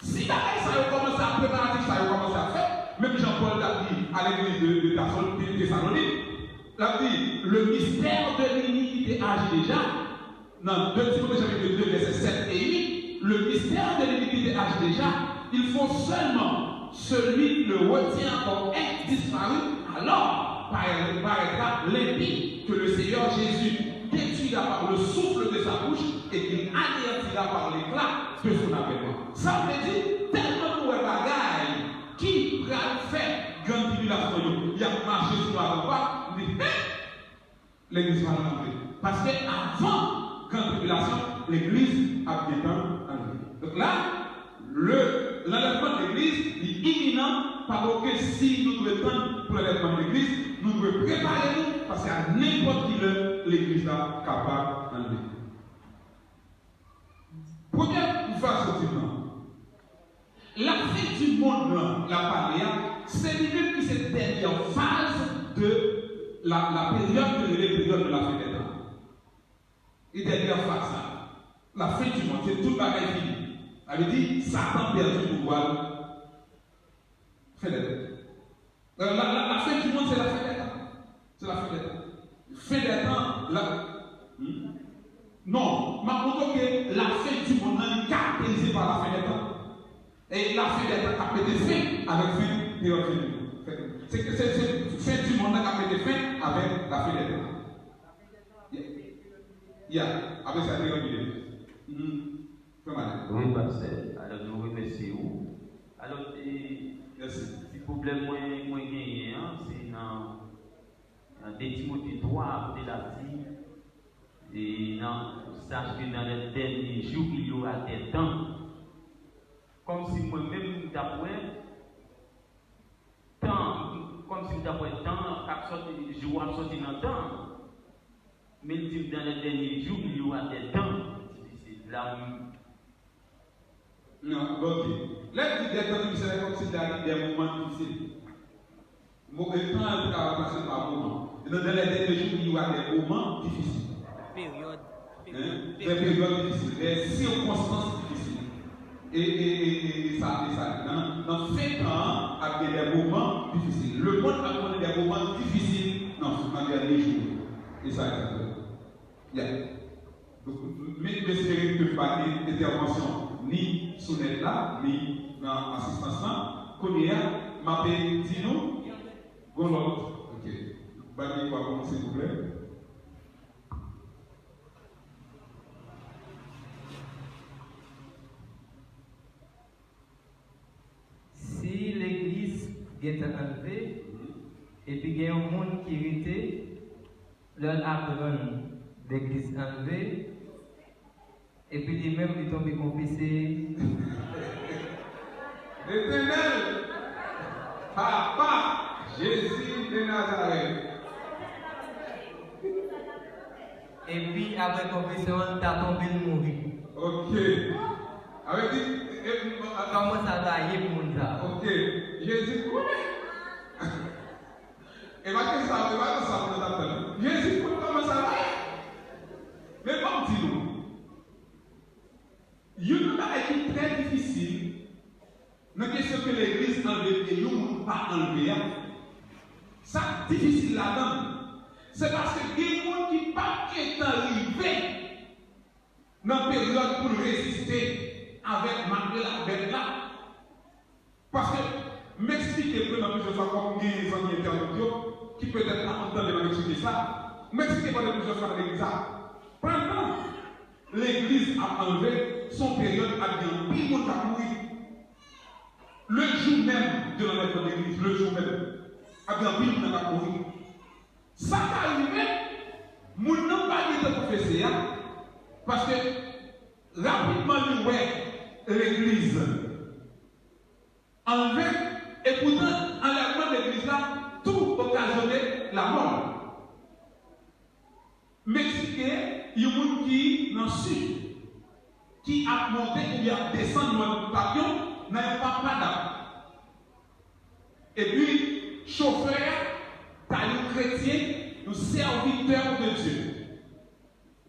si bagay sa yo kòmanse ap, preparatif sa yo kòmanse ap fèt, menm jan Pòl t ap di a legliz de, de Tasol-, de Tesalonik, l ap di, le mystère de l'iniquité agit déjà, nan de Timote chapitre deux, vèsè sèt e uit, le mystère de l'iniquité agit déjà, il faut seulement celui qui le retient encore être disparu Alors paraîtra l'épée que le Seigneur Jésus détruira par le souffle de sa bouche et qu'il anéantira par l'éclat de son avènement. Sa vle di, tèlman nou wè bagay ki pral fè gran tribilasyon yo, y ap mache sou nou avan pa, nou di, legliz pral antre. Paske avan gran tribilasyon, legliz ap gentan antre. Donk la, le, l'enlèvement de legliz, li iminan, pa gen okenn siy nou dwe tann pou l'enlèvement de legliz, nou dwe prepare nou, paske a nenpòt ki lè, legliz la kapab antre. Premye fason di nan, lafen di monn nan l ap pale a, se li menm ki se dènyè faz de la, la peryòd ke yo rele peryòd de la fen dè tan. E dènyè faz sa, lafen di monn, se tout bagay fini. Sa vle di, Satan pèdi pouvwa l. Fen dè tan. La, la, la, lafen di monn, se lafen dè tan. Se lafen dè tan. Fen dè tan, la, hmm? Non, m ap montre w ke lafen di monn nan, li karakterize pa lafen dè tan. E lafen dè tan k ap mete fen avèk fen peryòd fen di monn. Se, se, se fen di monn nan k ap mete fen avèk lafen dè tan. Ya. Ya. Apre sa, peryòd fen dè tan. Hmm. Fè malè. Wi, pastè. Alò, nou remèsye ou. Alò, e, ti pwoblèm mwen, mwen genyen an, se nan, nan de Timote twa, kote l ap di, e nan, sache que dans les derniers jours, il y aura des temps. Kòmsi mwen menm, m t ap wè, tan, kòmsi m t ap wè tan k ap sòti, jou ap sòti nan tan. Men l di m, dans les derniers jours, il y aura des temps difficiles. La, m- Non, ok. Lè l di des temps difficiles, se kòmsi l ta di des moments difficiles. Mo, e tan an, li ta ranplase pa moman. E dans les derniers jours, il y aura des moments difficiles. Peryòd. Hein? Des périodes difficiles, des circonstances difficiles. E, e, e, e, e sa, e sa, nan, nan fen tan an, ap gen des moments difficiles. Lemonn ap konnen des moments difficiles nan, nan dènye jou. E sa, egzakteman. Ya. Donk, m, m espere ke m pa gen entèvansyon ni sou nèt la, ni nan asistans lan. Kounye a, m ape di nou, gon lòt. Ok. Bay mikwo a pou mwen, silvouplè. Si legliz gentan anlve, epi gen yon moun ki rete, lè l aprann legliz anlve, epi li menm li tonbe konfese. Letènèl, Papa, Jezi de Nazarèt. Epi apre konfesyon an, l ta tonbe, l mouri. Ok. Avèk di, e, e, a- Kòman sa ta ye pou moun sa a? Ok. Jezi konnen. E pa ke sa, e pa ke sa moun nan t ap tann. Jezi konn kòman sa va ye. Men ban m di nou, youn nan bagay ki trè difisil nan kesyon ke legliz anlve e yon moun pa anlve a, sa k difisil ladan l, se paske gen moun ki p ap gentan rive nan peryòd pou l reziste avèk mak de la bèt la. Paske m eksplike m nan plizyè fwa, kòm m gen zanmi entènot yo ki petèt pa konn tande m ap eksplike sa, m eksplike pandan plizyè fwa nan legliz la. Pandan legliz ap anlve, se yon peryòd ap gen anpil moun k ap mouri. Le jour même de l'enlèvement de l'église, le jour même, ap gen anpil moun k ap mouri. Sa ka rive, moun nan pa gentan konfese a, paske rapidman li wè legliz anlve, e poutan anlèvman legliz la tou okazyone lamò l. M eksplike yon moun ki nan sid, ki ap monte oubyen ap desann mòn Papyon nan yon pa padap. Epi, chofè a ta yon kretyen, yon sèvitè de Dye.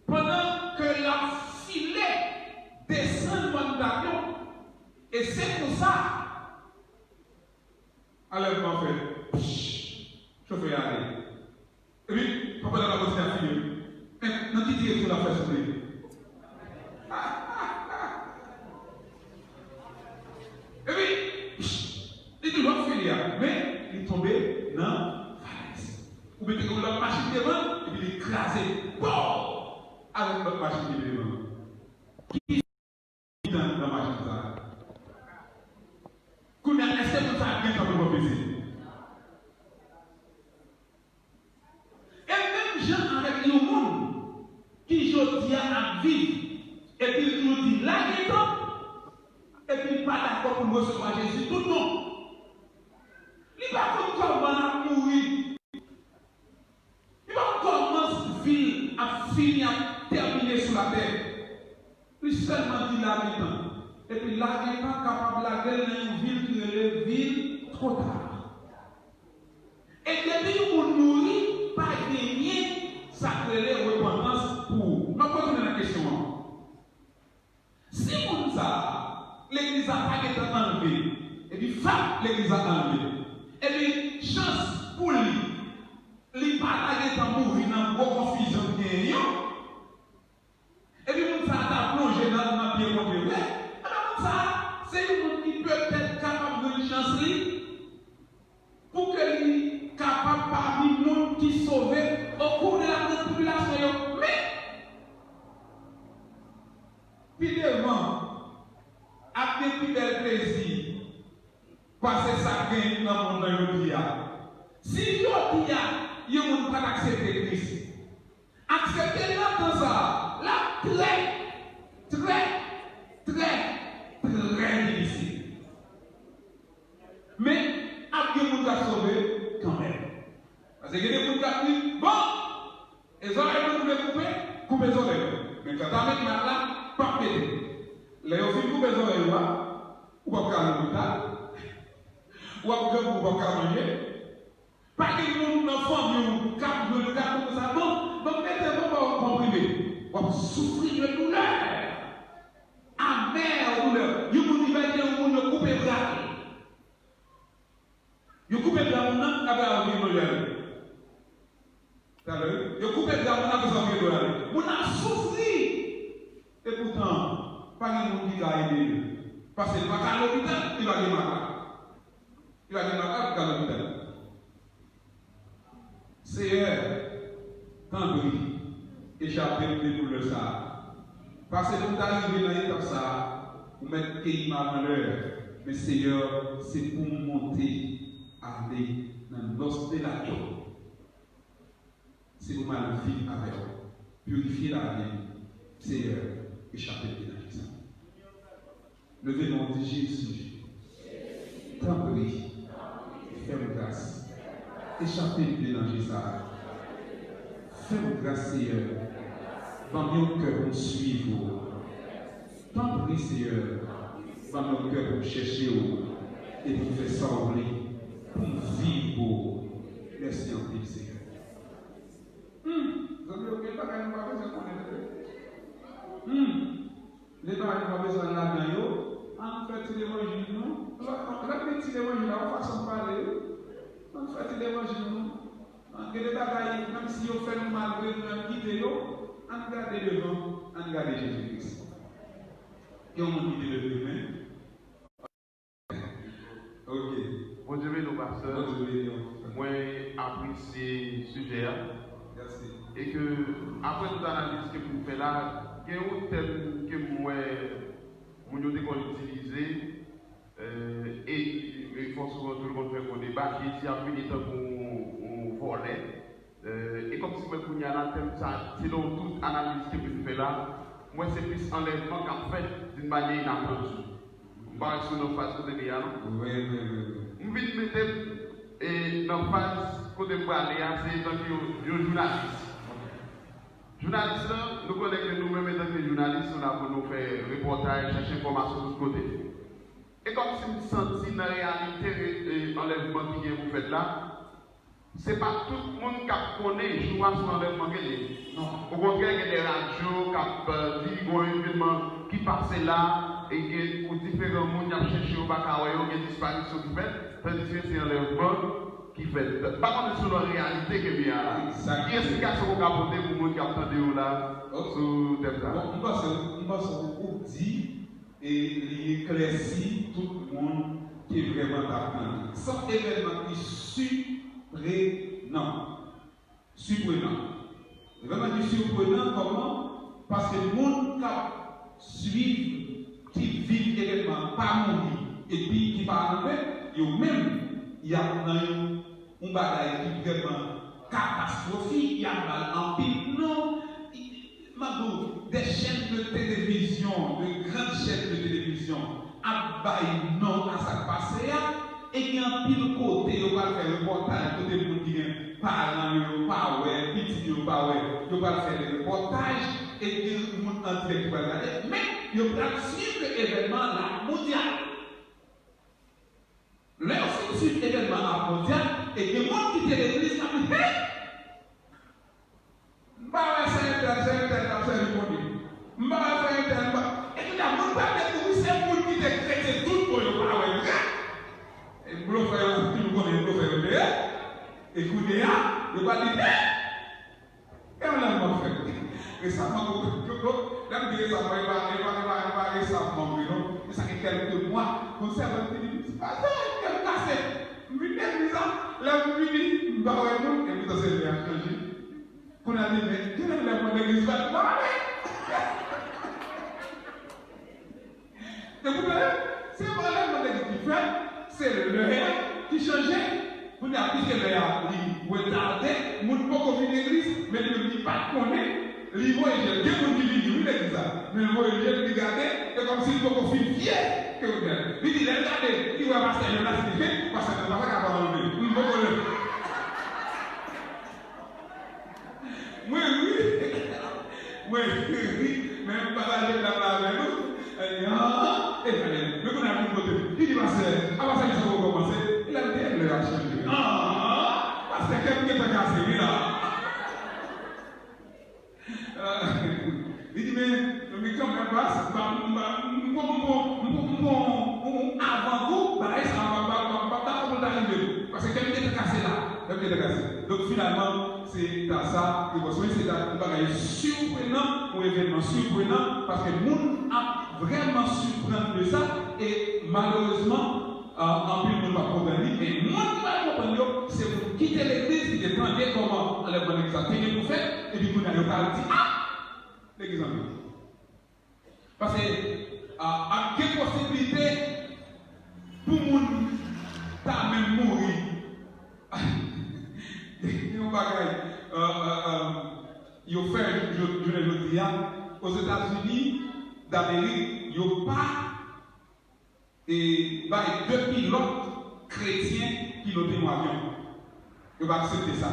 Pandan ke l ap file desann mòn Papyon, e se konsa, anlèvman fèt. Pch! Chofè a ale. Epi, papa la kontinye ap file. Men, nan ki direksyon l ap fè soule? Epi, li toujou ap file a, men li tonbe nan Ou mete yon lòt machin devan, epi li kraze. Pow! Avèk lòt machin ki devan. Ki nan, nan machin sa a? Kounye a, èske moun sa a gen tan pou l konfese? E menm jan avèk yon moun ki jodi a ap viv, epi l toujou di l la gen tan, epi l pa dakò pou l resevwa Jezi tout bon. Li pa konn kòman l ap mouri. Li pa konn kòman vi l ap fini, ap tèmine sou latè. Li sèlman di l la gen tan. Epi l la gen tan kapab lage l nan yon vil ki rele vil twò ta. E depi yon moun mouri, pa genyen sa k rele repantans pou ou. M ap retounen nan kesyon an. Si moun sa a, legliz la pa gentan anlve, epi fòk legliz la anlve, epi chans pou li, li pa ta gentan mouri nan gwo konfizyon ki genyen an, epi moun sa a ta plonje nan, nan pye Bondye vre, ebyen moun sa a, se yon moun ki petèt kapab jwenn chans li, pou ke li kapab pami moun ki sove okou de la gran tribilasyon yo. Men, pi devan, ap gen pi bèl plezi pase sa k gen nan mond nan jodi a. Si jodi a, yon moun pa t aksepte Kris, aksepte l nan tan sa a, l ap trè, trè, trè, trè difisil. Men, ap gen moun k ap sove kanmenm. Paske gen de moun k ap di, bon, e zòrèy mwen nou vle koupe, koupe zòrèy mwen. Men kanta met mak la, p ap mete. Lè yo fin koupe zòrèy ou a, ou p ap ka al lopital, w ap grangou, ou p ap ka manje. Pa gen moun nan fanmi w k ap jwenn, k ap di konsa, bon, ban m mete, ban m ba w konprime. W ap soufri de doulè. Amè doulè. Yon moun li bay de yon moun yo koupe bra l. Yo koupe bra moun nan, apre yo vin manje avè l. Talè, yo koupe bra moun nan, apre sa yo vin manje avè l. Moun nan ap soufri. Epoutan, pa gen moun ki ka ede l. Paske l pa ka al lopital, li pa gen makak. Li pa gen makak, li ka lopital. Seyè, tanpri, echape m de doulè sa a. Paske pou m ta rive nan etap sa a, ou mèt keyi m avan lè. Men Seyè, se pou m monte ale nan nòs de la jò. Se pou m al viv avè w. Pirifye lavi m, Seyè, echape m de danje sa. Leve men w, di, Jezi, tanpri, fè m gras. Echape m de danje sa a. Fè m gras, Seyè. Ban m yon kè pou m swiv ou. Tanpri, Seyè, ban m yon kè pou m chèche ou e pou m fè sa w vle, pou m viv pou ou. Mèsi anpil, Seyè. Hmm, zanmi yo, gen bagay nou pa bezwen konnen, tande. Hmm, gen bagay nou pa bezwen al ladan yo. Ann fè ti levanjil nou. Lè, lè gen ti levanjil la, yon fason pale, wi. Ann fè ti levanjil nou. Ann, gen de bagay, menm si yo fè nou mal vre, nou menm kite yo. Ann gade devan, ann gade Jezi Kris. Gen yon moun ki te leve men. Ok. Bondye beni w, pastè. Bondye beni w. Mwen apresye sijè a. Mèsi. E ke, apre tout analiz ke m fè la, gen yon tèm ke m wè moun yo te konn itilize, euh, e, e fò souvan tou l konn fè gwo deba, Jezi ap vini tankou yon, yon vòlè. Euh, e kòmsi mwen kounye a nan tèm sa, selon tout analiz ke m fè la, mwen se plis anlèvman k ap fèt d'une manière inattendue. M pa wè si w nan faz kote m ye a, non? Wi, wi, wi, wi. M vin mete m, e, nan faz kote m prale a, se etanke yon, yon jounalis. Jounalis lan, nou konnen ke nou menm etanke jounalis, nou la pou nou fè repòtaj, chèche enfòmasyon tout kote. E kòmsi m santi nan reyalite, e, anlèvman ki gen pou fèt la, se pa tout moun k ap konnen jou a se yon anlèvman ke l ye. Non. Okontrè, gen de radyo k ap, euh, di gon evènman ki pase la, e gen yon diferan moun y ap chèche yo pa ka wè yo, gen disparisyon ki fèt, tandiske se anlèvman ki fèt. M pa konnen si w nan reyalite ke byen a la. Exactement. Ki esplikasyon w ka pote pou moun k ap tande yo la sou tèm sa? Bon, m panse, m panse ou di e li eklèsi tout moun ki vrèman t ap tande. Se yon evènman ki siprenan. siprenan. Evènman ki siprenan, kòman? Paske moun k ap swiv, ki viv evènman an pa mouri, epi ki pa anlve, yo menm, y ap nan yon, yon bagay ki vrèman katastwofik, y ap ba l anpil non. M ap di w, des chaînes de télévision, de grandes chaînes de télévision, ap bay non a sa k pase a, e gen anpil kote yo pral fè repòtaj, kote moun ki gen paran yo, yo pa wè, pitit yo pa wè, yo pral fè de repòtaj, e gen moun an dirèk ki pral gade, men yo pral swiv ke evènman an la mondyal. Lè yo fin swiv evènman an la mondyal, e gen moun ki te legliz k ap di, hey! M pa wè sè entèl, sè entèl k ap sèvi Bondye. M pa wè frè entèl, m pa. E kounye a, moun pral dekouvri se moun ki te kretyen tout bon yo pa wè vre. E blofè yo, tout moun konnen blofè yo te ye. E kounye a, yo pral di, hey! E yon lè m ap fè. Resaman, lè m di resaman, e pa, e pa, e pa, e pa resaman vre non. E sa gen kèlke mwa, yon sèvant ki di, pastè, kè m kase. M vin legliz la, lè m vini, m pa wè moun, e poutan se lè a chanje. Kounye a li di, men, genlè lè mwen legliz la, m pa ale. E poutan, se pa lè mwen legliz ki fèt, se lè a ki chanje. Kounye a, piske lè a li retade, moun poko vin legliz, men li menm li pa t konnen, li voye je l. Gen moun ki vini, wi, legliz la, men l voye je l, li gade, e kòmsi li poko fin vye ke ou bèl. Li di, lè l gade, li wè pastè menm la, li di, men, pastè menm la, pa ka pa anlve. M poko lè. Mwen ri. Mwen ri. Men m pataje dam la avè nou. Li di, ah, e fè, men kounye a vin kote m. Li di, pastè, a pastè ki sa poko kòmanse. Li la, li di, lè a chanje. Ah, pastè, kè m gentan kase, wi la. Li di, men, men kanmenm, pas, m pa, m pa, m pran, m pran, m pran, m pran yon avangou, bagay sa, m pa, m pa, m pa, m pa dakò pou l ta rive. Paske kè m gentan kase la. Kè m gentan kase. Donk, finalman, se ta sa, repons mwen, se ta yon bagay siprenan, yon evènman siprenan, paske moun ap vrèman siprann de sa, e malerezman, Ah, anpil moun p ap konprann li, men moun ki pral konprann yo, se moun ki te legliz, ki te tande kòman anlèvman legliz la te gen pou fèt, epi kounye a yo pral di, ah! Legliz anvi. Paske, ah, ap gen posiblite pou moun ta menm mouri. Gen yon bagay, euh, euh, euh, yo fè jou-, jou-, jounen jodi a, Ozetazini Damerik, yo pa e bay de pilòt kretyen pilote yon avyon. Yo pa aksepte sa.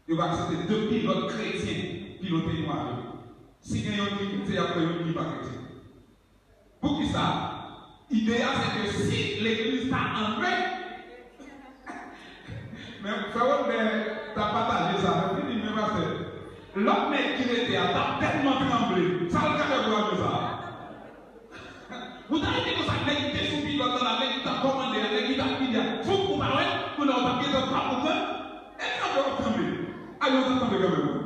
Yo pa aksepte de pilòt kretyen pilote yon avyon. Si gen youn ki kretyen, y ap pran youn ki pa kretyen. Poukisa? Ide a, se ke si legliz ta anlve, men frè Wòlbè ta pataje sa, men li di, men pastè, lòt nèg ki rete a t ap tèlman tranble, sa l ka fè pou avyon sa a? Ou ta rete konsa, nèg ki te sou pilòt lan la, nèg ki t ap kòmande a, nèg ki t ap gide a, foup, ou pa wè, kounye a ou t ap gentan pran pou pran, e tranble w ap tranble. Avyon t ap tranble kanmenm, wi.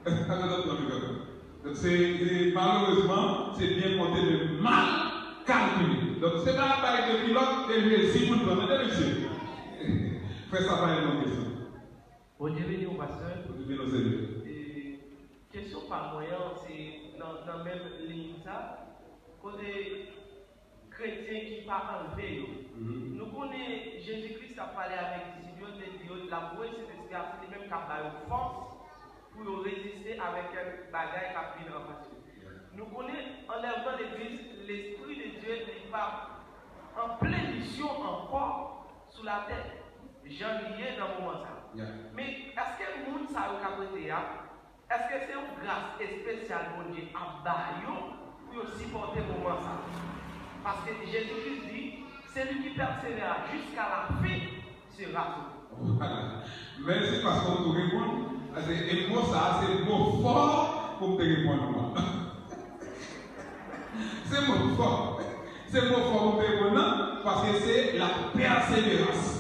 Avyon t ap tranble kanmenm. Donk, se, se, malerezman, se byen konte, men mal kalkile. Donk, se pa bay de pilòt, e Jezi pou n pran, tande, mesye. Frè Safael, yon kesyon. Bondye beni w, pastè. Bondye beni w, Senyè. E, kesyon pa mwen an, se nan, nan menm liy sa, kote kretyen ki pa anlve yo. Mhm. Nou konnen Jezi Kris t ap pale avèk disip yo, l te di yo, l ap voye Sentespri a, se li menm k ap ba yo fòs pou yo reziste avèk kèk bagay k ap vin anfas yo. Yeah. Nou konnen anlèvman legliz, Lespri de Dye, li pa an plen misyon ankò sou latè, jan li ye nan moman sa a. Yeah. Men, èske moun sa yo k ap rete a, èske se yon gras espesyal Bondye ap ba yo pou yo sipòte moman sa a? Paske Jezi Kris di, celui qui persévérera jusqu'à la fin sera sauvé. Voilà. Mèsi paske w tou reponn. Paske e mo sa a, se mo fò pou m te reponn ou an. Se mo fò. Se mo fò pou m te reponn nan, paske se la pèseverans.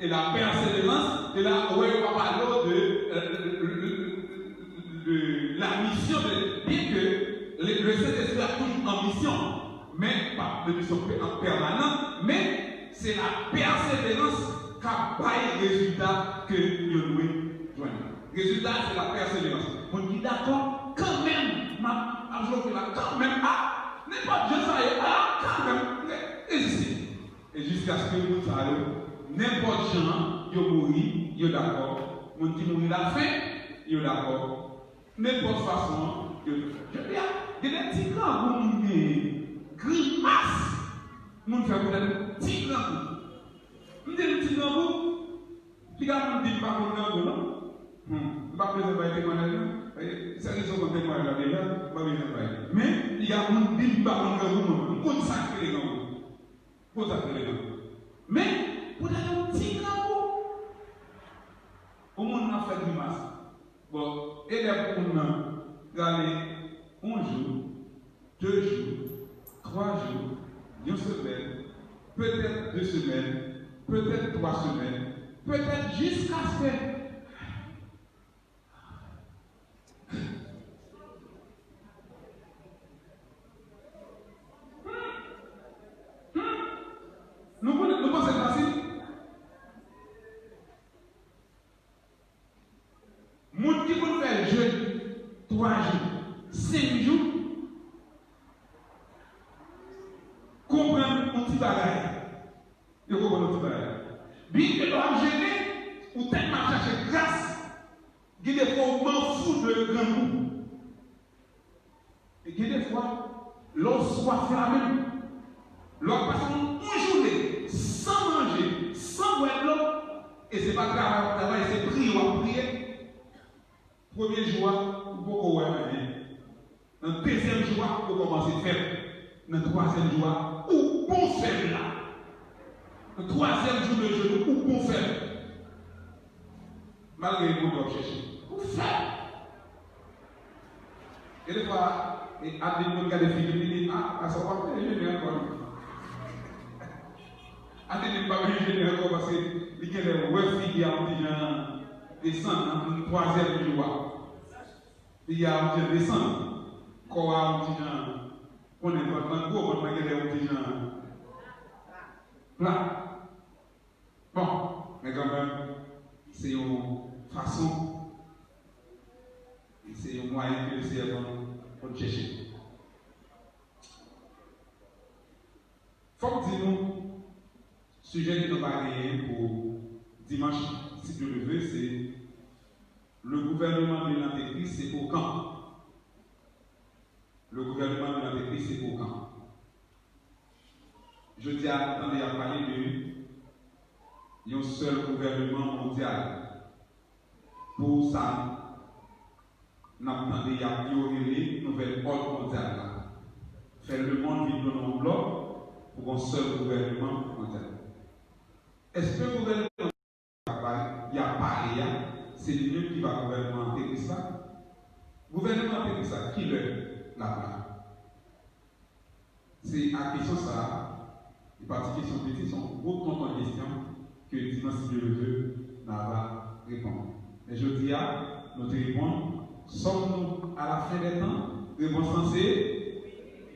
E la pèseverans, e la, ou wè, yo pa pale w de, euh, de, de la mission de, bien que le, le Saint-Esprit a toujours en mission, men pa de mission pè-, pèmanan, men se la pèseverans k ap bay rezilta ke yo dwe jwenn. Rezilta a se la pèseverans. Moun ki dakò kanmenm, m ap, ap jwe la kanmenm, a, nenpòt jan sa ye, a, kanmenm, reziste. E jiskaske moun sa yo, nenpòt jan yo mouri, yo dakò. Moun ki mouri lafen, yo dakò. Nenpòt fason an, yo dakò. Jodi a, gen de ti grangou moun genyen, grimas moun fè pou tèt li, ti grangou. M di l ti grangou, piga moun di m pa konn grangou, non. Hmm, m pa bezwen bay temwayaj, non. Paske sèvis yo konn temwayaj la deja, m pa bezwen bay. Men, piga moun di m pa konn grangou, mwen, m konn sa k rele grangou. M konn sa k rele grangou. Men, pou tèt yon ti grangou, yon moun ap fè grimas. Bon, e lè pou moun nan rale yon jou, de jou, twa jou, yon semèn, petèt de semèn, petèt twa semèn, petèt jiskaske nou konnen, nou panse l fasil? Moun ki konn fè jèn twa jou, senk jou, konprann yon ti bagay. Yo konprann yon ti bagay. Byenke lè w ap jene, ou tèlman ap chache gras, gen de fwa ou manfou de grangou. E gen de fwa, lè w swaf la menm, lè w ap pase yon, yon jounen san manje, san bwè dlo, e se pa travay w ap travay, se priye w ap priye. Premye jou a, ou poko wè anyen. Nan dezyèm jou a, ou kòmanse fèb. Nan twazyèm jou a, ou bon fèb la. Nan twazyèm jou de jèn, ou bon fèb. Malgre Bondye w ap chèche. Ou fèb. E defwa, e, Adeline konn gade figi m, li di, "A, pastè w pa vle jene ankò non." Adeline pa vle jene ankò paske li genlè wè figi a yon ti jan desann nan twazyèm jou a. Figi a yon ti jan desann. Kò a yon ti jan, konnen vant lan gwo, vant lan genlè yon ti jan plat. Bon, men kanmenm, se yon fason, e se yon mwayen ke Seyè ban nou pou n chèche. Fò m di nou, sijè ke nou va genyen pou dimanch, si Dye le veut, se le gouvernement de l'Antéchrist, c'est pour quand? Le gouvernement de l'Antéchrist, c'est pour quand? Jodi a, nou tande y ap pale de yon sèl gouvèneman mondyal. Pou sa, n ap tande y ap, yo rele nouvèl òd mondyal la. Fè lemonn vin tounen yon blòk pou yon sèl gouvèneman mondyal. Èske gouvèneman y ap pale a, se li menm ki va gouvèneman antekris la? Gouvèneman antekris la, kilè l ap la? Se a kesyon sa a, e pa ti kesyon piti, se yon gwo tonton kesyon ke dimanch, si Dye le veut, n a va reponn. Men jodi a, nou te reponn, sommes-nous à la fin des temps? Repons lan se,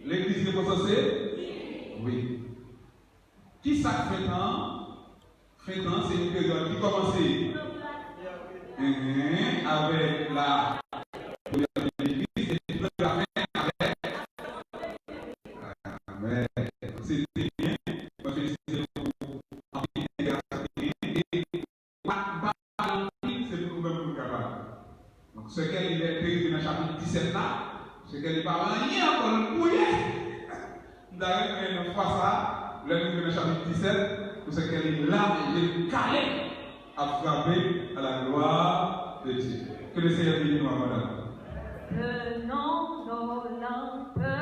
legliz, repons lan se wi. Kisa k fen tan an? Fen tan an se yon peryòd ki kòmanse, enhen, avèk la premyè veni de Kris, epi k ap fini avèk, amèn. Se te byen, mwen felisite nou pou anpil entèraksyon ki te genyen, e pa, pa anpil, se pou nou menm pou nou kapab. Donk, sè Kelly te rive nan chapit disèt la, sè Kelly pa wè anyen ankò, l bwouye. M ta renmen nan fwa sa a, lè nou rive nan chapit disèt, pou sè Kelly la, lye l kale, ap frape à la gloire de Dieu. Que le Seigneur bénisse nous abondamment. Tenons nos langues.